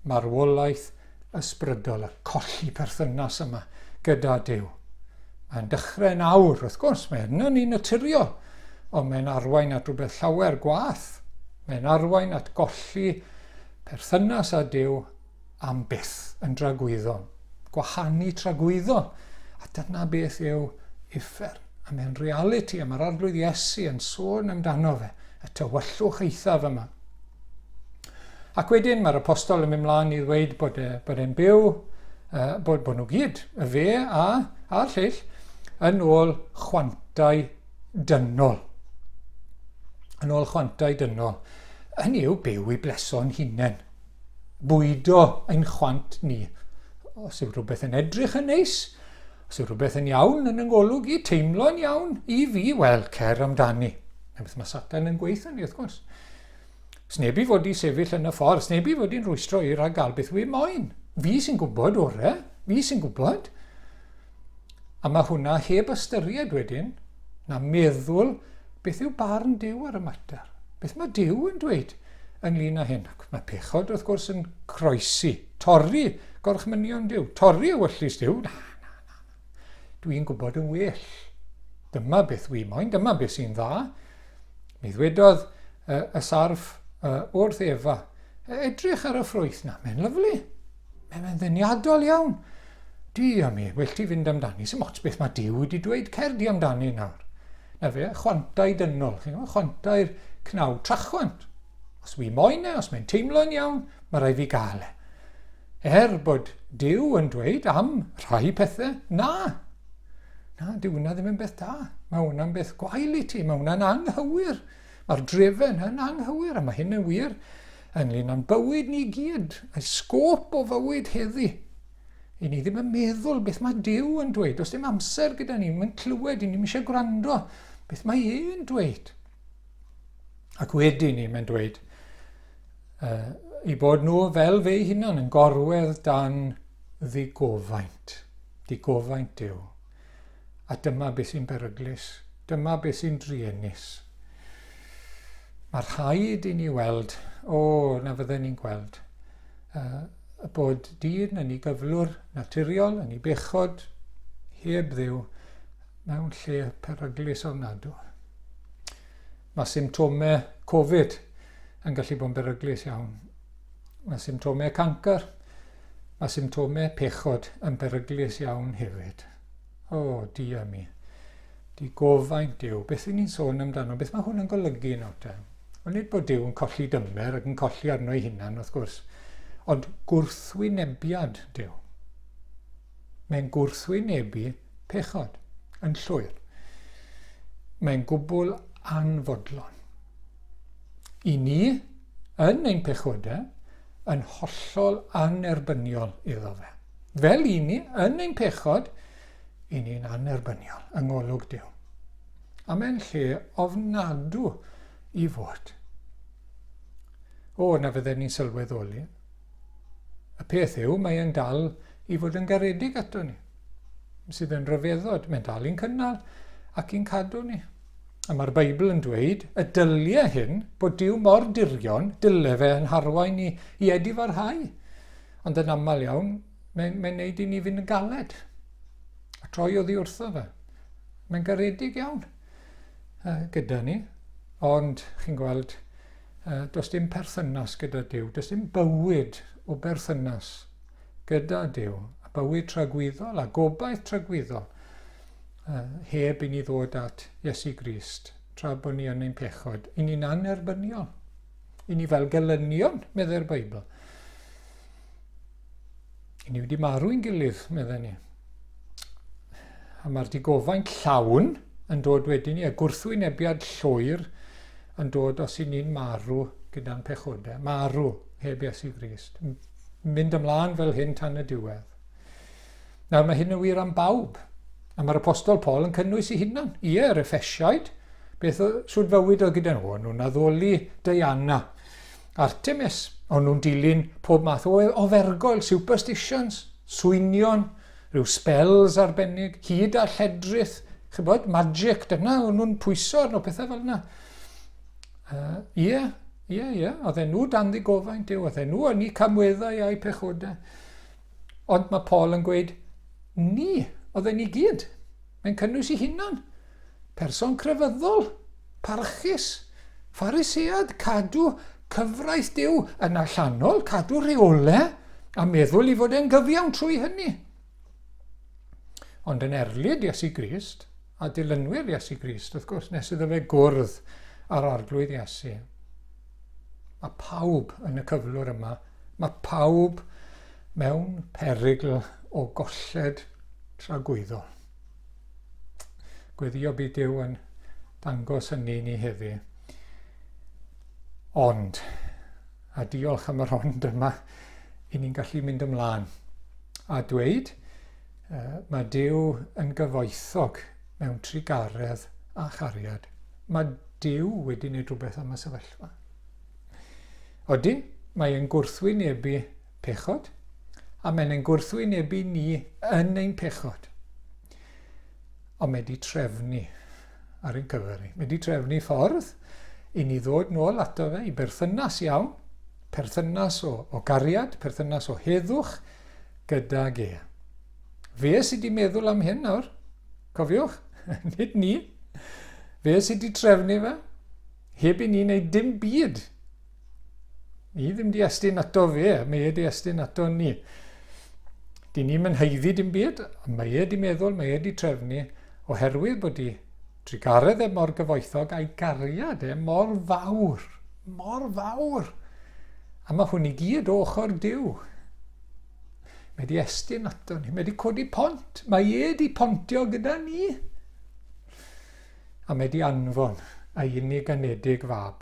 marwolaeth ysbrydol, y colli perthynas yma gyda Duw. Mae'n dechrau yn awr, wrth gwrs, mae yna ni'n naturiol, ond mae'n arwain at rhywbeth llawer gwath. Mae'n arwain at golli perthynas â Duw am byth yn dragwyddol. Gwahanu tragwyddol. A dyna beth yw uffern. A mae'n realiti, a mae'r Arglwydd Iesu yn sôn amdano fe, y tywyllwch eithaf yma. Ac wedyn mae'r apostol yn mynd mlaen i ddweud bod, e, bod e'n byw, uh, bod, bod nhw gyd, y fe a, a'r lleill, yn ôl chwantau dynol. Yn ôl chwantau dynol. Hynny yw byw i bleso'n hunain. Bwydo ein chwant ni. Os yw rhywbeth yn edrych yn neis, os yw rhywbeth yn iawn yn yng ngolwg i, teimlo'n iawn i fi, wel, cer amdani. Na beth mae Satan yn gweithio ni, wrth gwrs. Sneb i fod i sefyll yn y ffordd, sneb i fod i'n rwystro i rhag gael beth wy moyn. Fi sy'n gwybod ore, fi sy'n gwybod. A mae hwnna heb ystyried wedyn, na meddwl beth yw barn Duw ar y mater. Beth mae Duw yn dweud ynglyn â hyn. Ac mae pechod wrth gwrs yn croesi, torri gorchmynion Duw, torri ewyllys Duw. Na, na, na, na. Dwi'n gwybod yn well. Dyma beth wi moyn, dyma beth sy'n dda. Mi ddwedodd y sarff wrth Efa, edrych ar y ffrwyth na, mae'n lyflu. Mae'n ddeniadol iawn. Di a mi, well ti fynd amdani. Sy'n ots beth mae Duw wedi dweud, cer di amdani nawr. Na fe, chwantau dynol, chi'n gwybod, chwantau'r cnaw, trachwant. Os wi moyn e, os mae'n teimlo'n iawn, mae rhaid fi gael e. Er bod Duw yn dweud am rhai pethau, na. Na, dyw hwnna ddim yn beth da. Mae hwnna'n beth gwael i ti, mae hwnna'n anghywir. Mae'r drefen yn anghywir, a mae hyn yn wir ynglyn â'n bywyd ni gyd, y sgôp o fywyd heddi. I ni ddim yn meddwl beth mae Duw yn dweud. Does dim amser gyda ni, mae'n clywed, i ni'n eisiau gwrando beth mae e'n dweud. Ac wedi ni, mae'n dweud, uh, i bod nhw fel fe'i hunan yn gorwedd dan ddigofaint. Digofaint Duw. A dyma beth sy'n beryglus. Dyma beth sy'n druenus. Mae rhaid i ni weld, o, na fydden ni'n gweld, uh, bod dyn yn ei gyflwr naturiol, yn ei bechod, heb ddiw, mewn lle peryglus ofnadw. Mae symptomau Covid yn gallu bod yn beryglus iawn. Mae symptomau cancr, mae symptomau pechod yn beryglus iawn hefyd. O, oh, dia mi. Di gofaint Duw. Beth y'n ni'n sôn amdano? Beth mae hwn yn golygu nawr te? Wel, nid bod Duw yn colli dymer ac yn colli arno ei hunan, wrth gwrs, ond gwrthwynebiad Duw. Mae'n gwrthwynebu pechod yn llwyr. Mae'n gwbl anfodlon. I ni, yn ein pechodau, yn hollol anerbyniol iddo fe. Fel i ni, yn ein pechod, i ni'n anerbyniol yng ngolwg Duw. A mae'n lle ofnadw i fod. O, na fydden ni'n sylweddoli. Y peth yw, mae e'n dal i fod yn garedig ato ni, sydd yn rhyfeddod. Mae'n dal i'n cynnal ac i'n cadw ni. A mae'r Beibl yn dweud y dyliau hyn bod Duw mor dirion, dyle fe yn harwain ni i edifarhau. Ond yn aml iawn, mae'n mae neud i ni fynd yn galed a troi oddi wrtho fe. Mae'n garedig iawn gyda ni, ond chi'n gweld, Does dim perthynas gyda Duw, does dim bywyd o berthynas gyda Duw, a bywyd tragwyddol a gobaith tragwyddol heb i ni ddod at Iesu Grist tra bod ni yn ein pechod. I ni'n anerbyniol. I ni fel gelynion, meddai'r Beibl. I ni wedi marw i'n gilydd, meddai ni. A mae'r digofaint llawn yn dod wedyn ni, a gwrthwynebiad llwyr yn dod os i ni'n marw gyda'n pechodau. Marw heb Iesu Grist. Mynd ymlaen fel hyn tan y diwedd. Nawr mae hyn yn wir am bawb. A mae'r apostol Paul yn cynnwys ei hunan. Ie, yr Effesiaid, beth o, sut fywyd oedd gyda nhw? O'n nhw'n addoli Diana. Artemis, o'n nhw'n dilyn pob math o ofergoel, superstitions, swynion, rhyw spells arbennig, hyd a lledrith, chybod, magic, dyna o'n nhw'n pwyso arno, pethau fel yna. Ie, ie, ie, oedden nhw dan ddigofaint Duw, oedden nhw yn eu camweddau a'u pechodau. Ond mae Paul yn gweud, ni, oedden ni gyd. Mae'n cynnwys ei hunan. Person crefyddol, parchus, Pharisead, cadw cyfraith Duw yn allanol, cadw rheolau, a meddwl i fod e'n gyfiawn trwy hynny. Ond yn erlid Iesu Grist, a dilynwyr Iesu Grist, wrth gwrs, nes iddo fe gwrdd â'r Arglwydd Iesu. Mae pawb yn y cyflwr yma. Mae pawb mewn perygl o golled tragwyddol. Gweddio bydd Duw yn dangos hynny i ni heddi. Ond, a diolch am yr ond yma, i ni'n gallu mynd ymlaen a dweud, uh, mae Duw yn gyfoethog mewn trugaredd a chariad. Mae Duw wedi gwneud rhywbeth am y sefyllfa. Odi, mae e'n gwrthwynebu pechod, a mae'n ein gwrthwynebu ni yn ein pechod. Ond mae wedi trefnu ar ein cyfer ni. Mae wedi trefnu ffordd i ni ddod nôl ato fe i berthynas iawn, perthynas o, o gariad, perthynas o heddwch gydag e. Fe sydd wedi meddwl am hyn nawr, cofiwch, nid ni. Fe sydd wedi trefnu fe, heb i ni wneud dim byd. Ni ddim di estyn ato fe, mae e di estyn ato ni. Dyn ni'n mynd haeddu dim byd, ond mae e di meddwl, mae e di trefnu, oherwydd bod i trugaredd e mor gyfoethog a'i gariad e mor fawr, mor fawr. A mae hwn i gyd o ochr Duw. Mae di estyn ato ni, mae di codi pont, mae e di pontio gyda ni. A mae di anfon ei unig anedig fab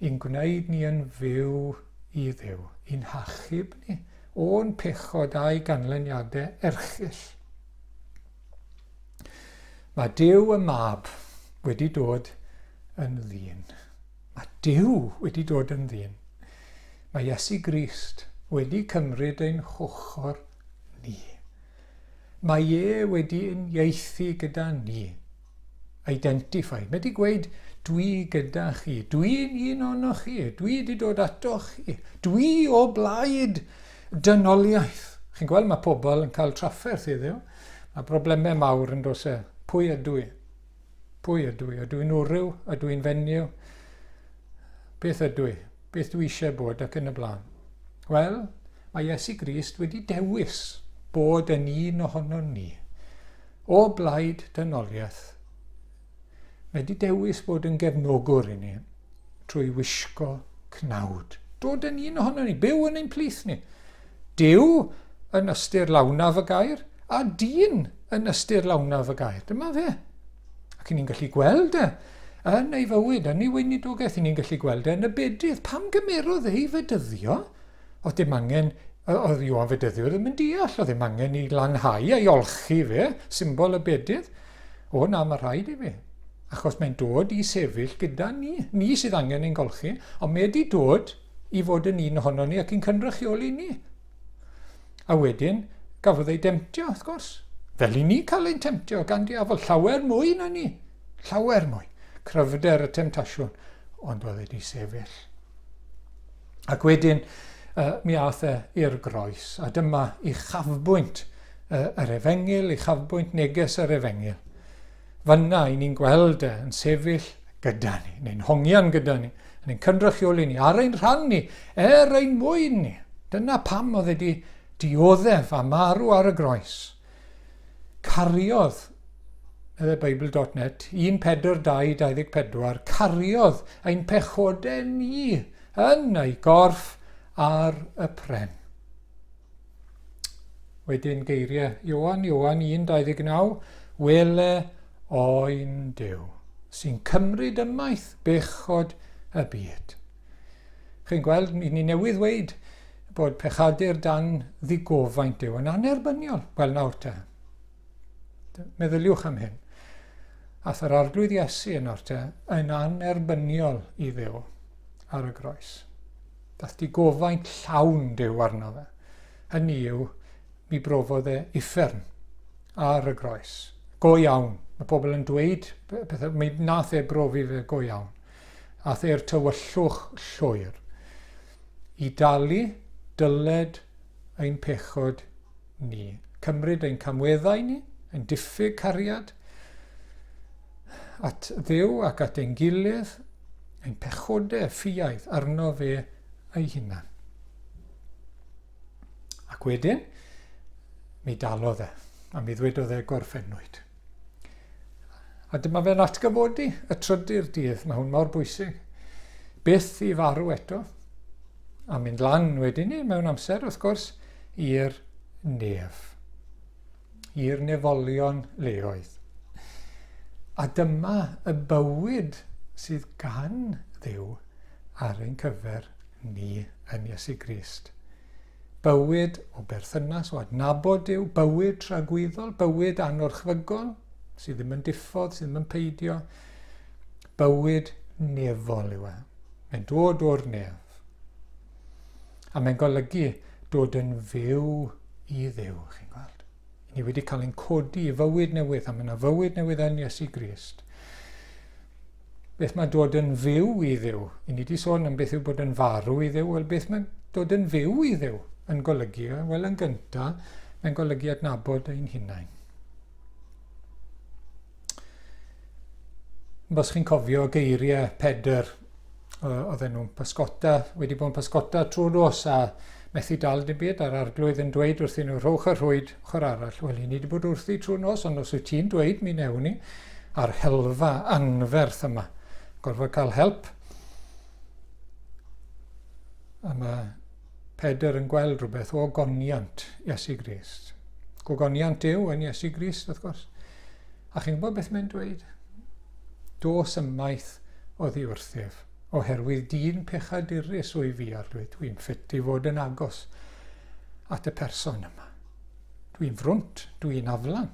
i'n gwneud ni yn fyw i Dduw, i'n hachub ni o'n pechod a'i ganlyniadau erchyll. Mae Duw y Mab wedi dod yn ddyn. Mae Duw wedi dod yn ddyn. Mae Iesu Grist wedi cymryd ein hochr ni. Mae e wedi uniaethu gyda ni. Identify. Mae wedi gweud, dwi gyda chi, dwi'n un ohonoch chi, dwi wedi dod atoch chi, dwi o blaid dynoliaeth. Chi'n gweld mae pobl yn cael trafferth iddiw. Mae broblemau mawr yn dos e. Pwy ydw i? Pwy ydw i? Ydw i'n wryw? Ydw i'n fenyw? Beth ydw i? Beth dwi eisiau bod ac yn y blaen? Wel, mae Iesu Grist wedi dewis bod yn un ohonon ni. O blaid dynoliaeth. Mae wedi dewis bod yn gefnogwr i ni trwy wisgo cnawd. Dod yn un ohonon ni, byw yn ein plith ni. Duw yn ystyr lawnaf y gair, a dyn yn ystyr lawnaf y gair. Dyma fe. Ac ni'n gallu gweld e yn ei fywyd, yn ei weinidogaeth, ni'n gallu gweld e yn y bedydd. Pam gymerodd ei fedyddio? Oedd dim angen, oedd Ioan Fedyddiwr ddim yn deall, oedd ddim angen i lanhau a'i olchi fe, symbol y bedydd. O na, mae rhaid i fi. Achos mae'n dod i sefyll gyda ni. Ni sydd angen ein golchi, ond mae wedi dod i fod yn un ohono ni ac yn cynrychioli ni. A wedyn, gafodd ei demtio, wrth gwrs. Fel i ni cael ein temtio gan diafol, llawer mwy na ni. Llawer mwy. Cryfder y temtasiwn, ond oedd wedi sefyll. Ac wedyn, uh, mi aeth e i'r groes, a dyma uchafbwynt uh, yr efengyl, uchafbwynt neges yr efengyl. Fanna, i ni'n gweld e yn sefyll gyda ni, neu'n hongian gyda ni, Yn ein cynrychioli ni, ar ein rhan ni, er ein mwyn ni. Dyna pam oedd wedi dioddef a marw ar y groes. Cariodd, meddai Bible.net, 1 Pedr 2, 24, cariodd ein pechodau ni yn ei gorff ar y pren. Wedyn geiriau Ioan, Ioan 1:29, Wele oen Duw, sy'n cymryd ymaith bechod y byd. Chi'n gweld, ni newydd ddweud bod pechadur dan ddigofaint Duw yn anerbyniol. Wel nawr te, meddyliwch am hyn. Ath yr Arglwydd Iesu yn nawr te yn anerbyniol i Dduw ar y groes. Dath digofaint llawn Duw arno fe. Hynny yw, mi brofodd e uffern ar y groes. Go iawn. Mae pobl yn dweud pethau, mi nath e brofi fe go iawn. Ath e'r tywyllwch llwyr. I dalu dyled ein pechod ni. Cymryd ein camweddau ni, ein diffyg cariad at Dduw ac at ein gilydd, ein pechodau ffiaidd arno fe ei hunan. Ac wedyn, mi dalodd e, a mi ddwedodd e gorffennwyd. A dyma fe'n atgyfodi y trydydd dydd, mae hwn mor bwysig. Byth i farw eto, a mynd lan wedyn ni mewn amser, wrth gwrs, i'r nef. I'r nefolion leoedd. A dyma y bywyd sydd gan Dduw ar ein cyfer ni yn Iesu Grist. Bywyd o berthynas, o adnabod Duw, bywyd tragwyddol, bywyd anorchfygol, sydd ddim yn diffodd, sydd ddim yn peidio. Bywyd nefol yw e. Mae'n dod o'r nef. A mae'n golygu dod yn fyw i Dduw, chi'n gweld. Ni wedi cael ein codi i fywyd newydd, a mae yna fywyd newydd yn Iesu Grist. Beth mae dod yn fyw i Dduw? I ni wedi sôn am beth yw bod yn farw i Dduw. Wel, beth mae dod yn fyw i Dduw yn golygu? Wel, yn gyntaf, mae'n golygu adnabod ein hunain. Os chi'n cofio geiriau Pedr, oedden nhw'n pysgota, wedi bod yn pysgota trwy nos a methu dal dim byd, a'r arglwydd yn dweud wrthyn nhw, rhowch y rhwyd ochr arall. Wel, i ni wedi bod wrthi trwy nos, ond os wyt ti'n dweud, mi newn ni, a'r helfa anferth yma. Gorfod cael help. A mae Pedr yn gweld rhywbeth o goniant Iesu Grist. Gogoniant Duw yn Iesu Grist, wrth gwrs. A chi'n gwybod beth mae'n dweud? Dos ymaith oddi wrthyf, oherwydd dyn pechadurus wyf fi, arglwydd. Dwi'n ffit i fod yn agos at y person yma. Dwi'n frwnt, dwi'n aflan.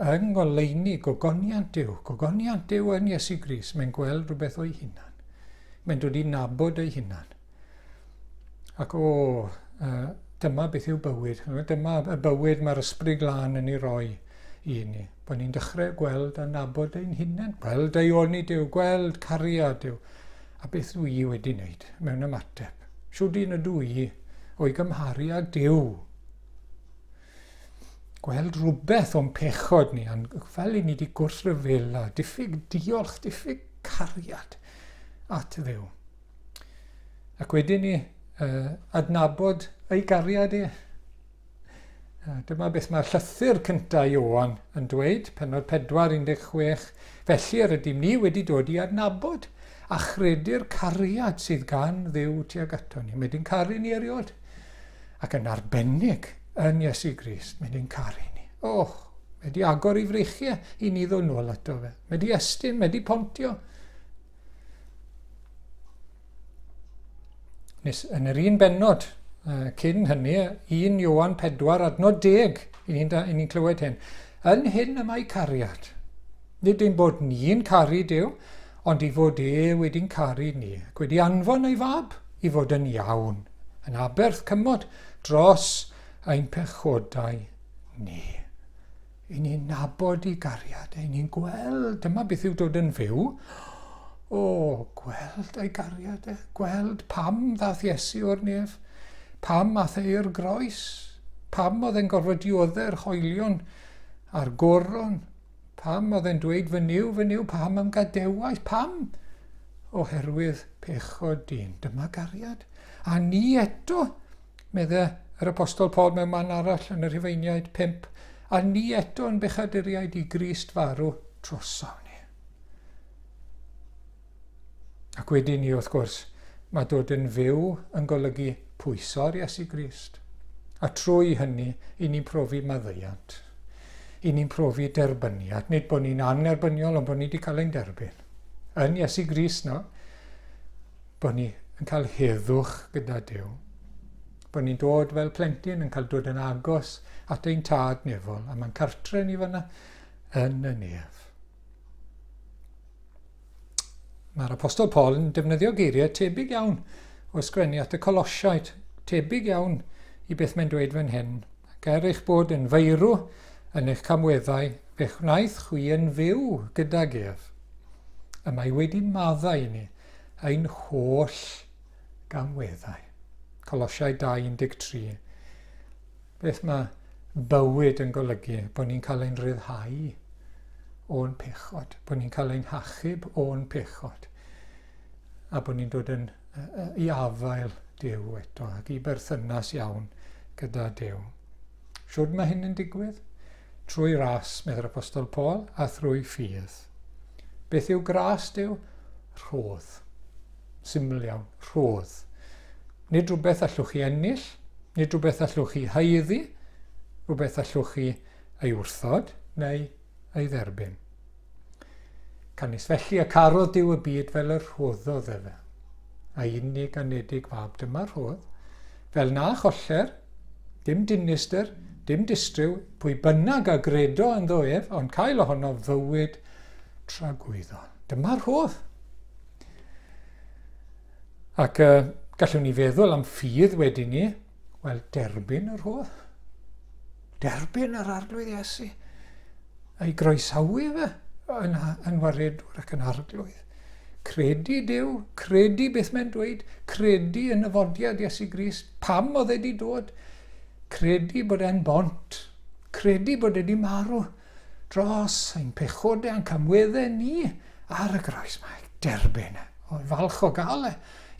Yng ngoleuni gogoniant Duw, gogoniant Duw yn Iesu Grist, mae'n gweld rhywbeth o'i hunan. Mae'n dod i nabod ei hunan. Ac o, uh, dyma beth yw bywyd. Dyma y bywyd mae'r Ysbryd Glân yn ei roi i ni. Bod ni'n dechrau gweld a nabod ein hunain. Gweld daioni Duw, gweld cariad Duw. A beth dwi i wedi wneud mewn ymateb. Siwd un ydw i o'i gymharu â Duw. Gweld rhywbeth o'n pechod ni, fel i ni wedi gwrthryfela, diffyg diolch, diffyg cariad at Dduw. Ac wedyn ni uh, adnabod ei gariad e. Dyma beth mae'r llythyr cyntaf Ioan yn dweud, penod 4, 16. Felly yr ydym ni wedi dod i adnabod a chredu'r cariad sydd gan Dduw tuag ato ni. Mae wedi'n caru ni erioed. Ac yn arbennig yn Iesu Grist, mae wedi'n caru ni. Oh, mae wedi agor ei freichiau i ni ddod nôl ato fe. Mae wedi estyn, mae wedi pontio. Nes yn yr un bennod cyn hynny, 1 Ioan 4 adnod 10, i ni'n ni clywed hyn. Yn hyn y mae cariad. Nid ein bod ni'n caru Duw, ond i fod e wedi'n caru ni, ac wedi anfon ei fab i fod yn iawn, yn aberth cymod dros ein pechodau ni. I ni'n nabod i gariad, i ni'n gweld, dyma beth yw dod yn fyw. O, gweld ei gariad e, gweld pam ddath Iesu o'r nef, pam ath e i'r groes, pam oedd e'n gorfod diodde'r hoelion a'r goron, pam oedd e'n dweud fy Nuw, fy Nuw, pam a'm gadewais, pam? oherwydd pechod dyn. Dyma gariad. A ni eto, medde yr Apostol Paul mewn man arall yn y Rhufeiniaid 5, a ni eto yn bechaduriaid i Grist farw drosom ni. Ac wedyn ni, wrth gwrs, mae dod yn fyw yn golygu pwyso ar Iesu Grist. A trwy hynny, i ni'n profi maddeuant. I ni'n profi derbyniad. Nid bod ni'n annerbyniol, ond bod ni wedi cael ein derbyn. Yn Iesu Grist, no. Bod ni yn cael heddwch gyda Duw. Bod ni'n dod fel plentyn yn cael dod yn agos at ein tad nefol. A mae'n cartre ni fyna yn y nef. Mae'r Apostol Paul yn defnyddio geiriau tebyg iawn o ysgrifennu at y Colosiaid, tebyg iawn i beth mae'n dweud fan hyn. Ac er eich bod yn feirw yn eich camweddau, fe'ch wnaeth chwi yn fyw gydag ef. Y mae wedi maddau i ni ein holl gamweddau. Colosiaid 2.13. Beth mae bywyd yn golygu? Bod ni'n cael ein rhyddhau o'n pechod, bod ni'n cael ein hachub o'n pechod, a bod ni'n dod yn i afael Duw eto ac i berthynas iawn gyda Duw. Siwr mae hyn yn digwydd? Trwy ras, meddai'r Apostol Paul, a thrwy ffydd. Beth yw gras Duw? Rhodd. Syml iawn, rhodd. Nid rhywbeth allwch chi ennill, nid rhywbeth allwch chi haeddu, rhywbeth allwch chi ei wrthod neu ei dderbyn. Canys felly y carodd Duw y byd fel y rhoddodd efe, a'i unig anedig fab dyma'r rhodd, fel na choller, dim dinistr, dim distryw, pwy bynnag a gredo ynddo ef, ond cael ohono fywyd tragwyddol. Dyma'r rhodd. Ac uh, gallwn ni feddwl am ffydd wedyn ni, wel, derbyn y rhodd. Derbyn yr Arglwydd Iesu. A'i groesawu fe yn, yn waredwr ac yn arglwydd. Credu Duw, credu beth mae'n dweud, credu yn nyfodiad Iesu Grist, pam oedd e wedi dod, credu bod e'n bont, credu bod e wedi marw dros ein pechodau a'n camweddau ni ar y groes. Mae derbyn e. O'n falch o gael e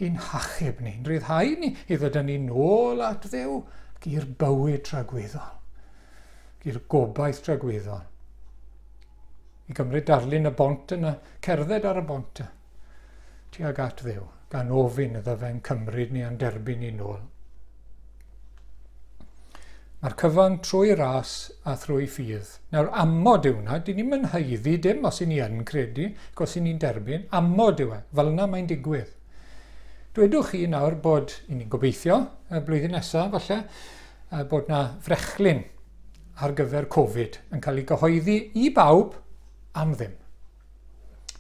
i'n hachub ni, i'n rhyddhau ni, i ddod â ni nôl at Dduw ac i'r bywyd tragwyddol, i'r gobaith tragwyddol. I gymryd darlun y bont yna, cerdded ar y bont yna, tuag at Dduw, gan ofyn iddo fe'n cymryd ni a'n derbyn ni nôl. Mae'r cyfan trwy ras a thrwy ffydd. Nawr, amod yw hwnna, dyn ni'm yn haeddu dim os i ni yn credu, ac os i ni'n derbyn, amod yw e, fel yna mae'n digwydd. Dwedwch chi nawr bod, i ni'n gobeithio, y blwyddyn nesaf falle, bod na frechlyn ar gyfer Covid yn cael ei gyhoeddi i bawb am ddim.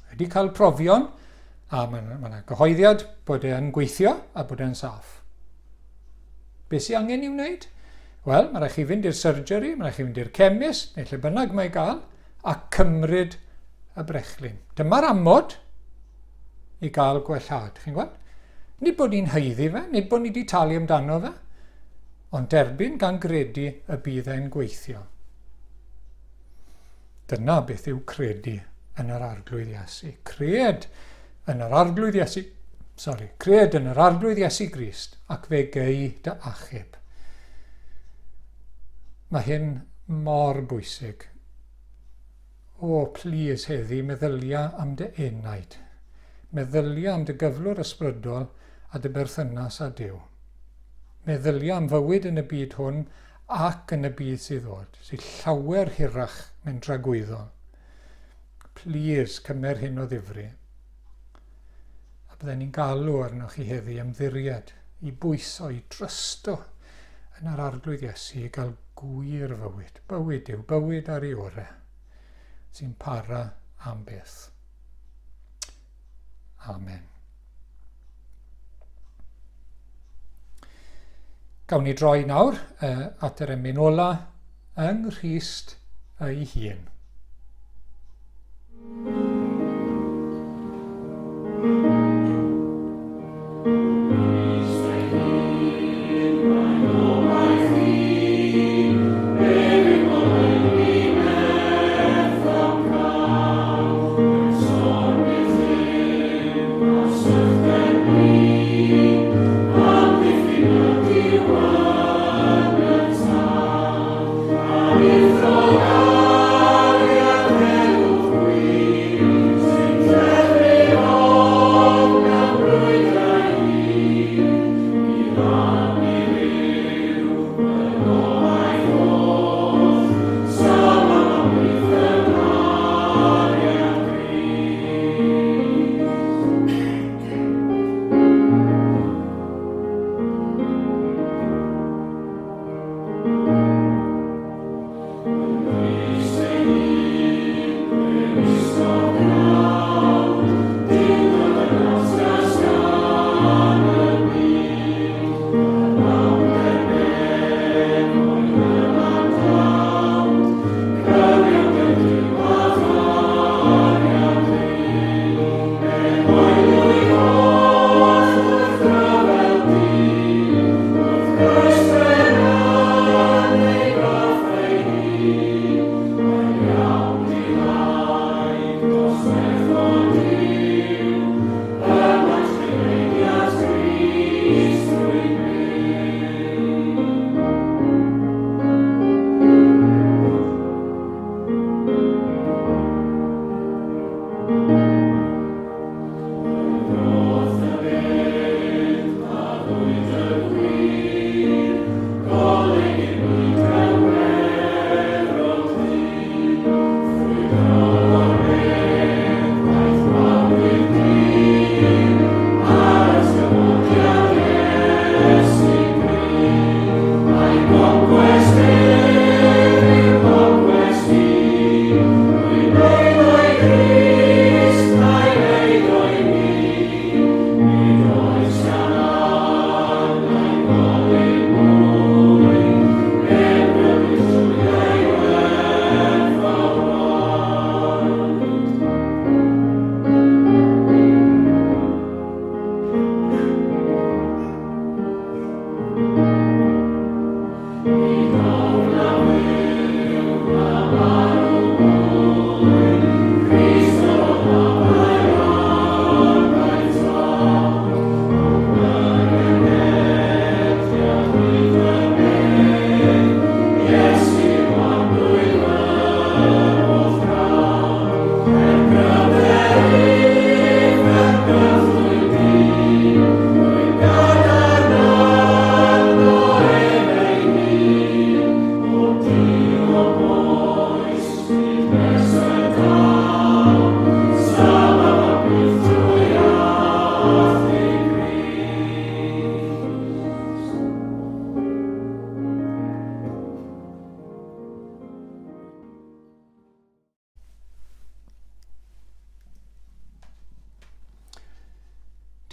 Wedi cael profion, a mae yna ma gyhoeddiad bod e'n gweithio a bod e'n saff. Be sy'n angen i wneud? Wel, mae rhaid chi fynd i'r surgery, mae rhaid chi fynd i'r chemist, neu lle bynnag mae gael, a cymryd y brechlyn. Dyma'r amod i gael gwellhad, chi'n gweld? Nid bod ni'n haeddu fe, nid bod ni wedi talu amdano fe, ond derbyn gan gredu y bydd e'n gweithio. Dyna beth yw credu yn yr Arglwydd Iesu. Cred yn yr Arglwydd Iesu, sorry, cred yn yr Arglwydd Iesu Grist ac fe gei dy achub. Mae hyn mor bwysig. O, plîs heddi, meddylia am dy enaid. Meddylia am dy gyflwr ysbrydol a dy berthynas â Duw. Meddylia am fywyd yn y byd hwn ac yn y byd sydd ddod, sydd llawer hirach mewn dragwyddol. Plîs, cymer hyn o ddifri. A bydden ni'n galw arnoch chi heddi ymddiried i bwyso, i drysto yn yr Arglwydd Iesu i gael gwir fywyd. Bywyd yw, bywyd ar ei orau, sy'n para am byth. Amen. Gawn ni droi nawr at yr emyn ola yng Nghrist ei hun.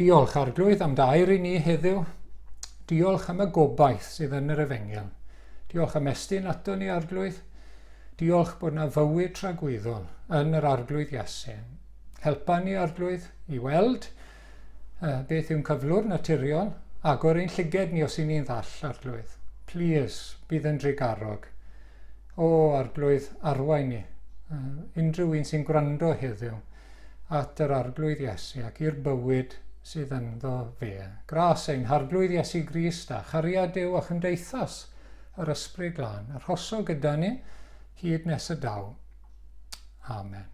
Diolch, Arglwydd, am dair i ni heddiw. Diolch am y gobaith sydd yn yr efengyl. Diolch am estyn ato ni, Arglwydd. Diolch bod na fywyd tragwyddol yn yr Arglwydd Iesu. Helpa ni, Arglwydd, i weld uh, beth yw'n cyflwr naturiol. Agor ein llyged ni os i ni'n ddall, Arglwydd. Plîs, bydd yn drugarog. O, Arglwydd, arwain ni. Uh, unrhyw un sy'n gwrando heddiw at yr Arglwydd Iesu ac i'r bywyd sydd ynddo fe. Gras ein Harglwydd Iesu Grist a chariad Duw a chymdeithas yr Ysbryd Glân, arhoso gyda ni hyd nes y daw. Amen.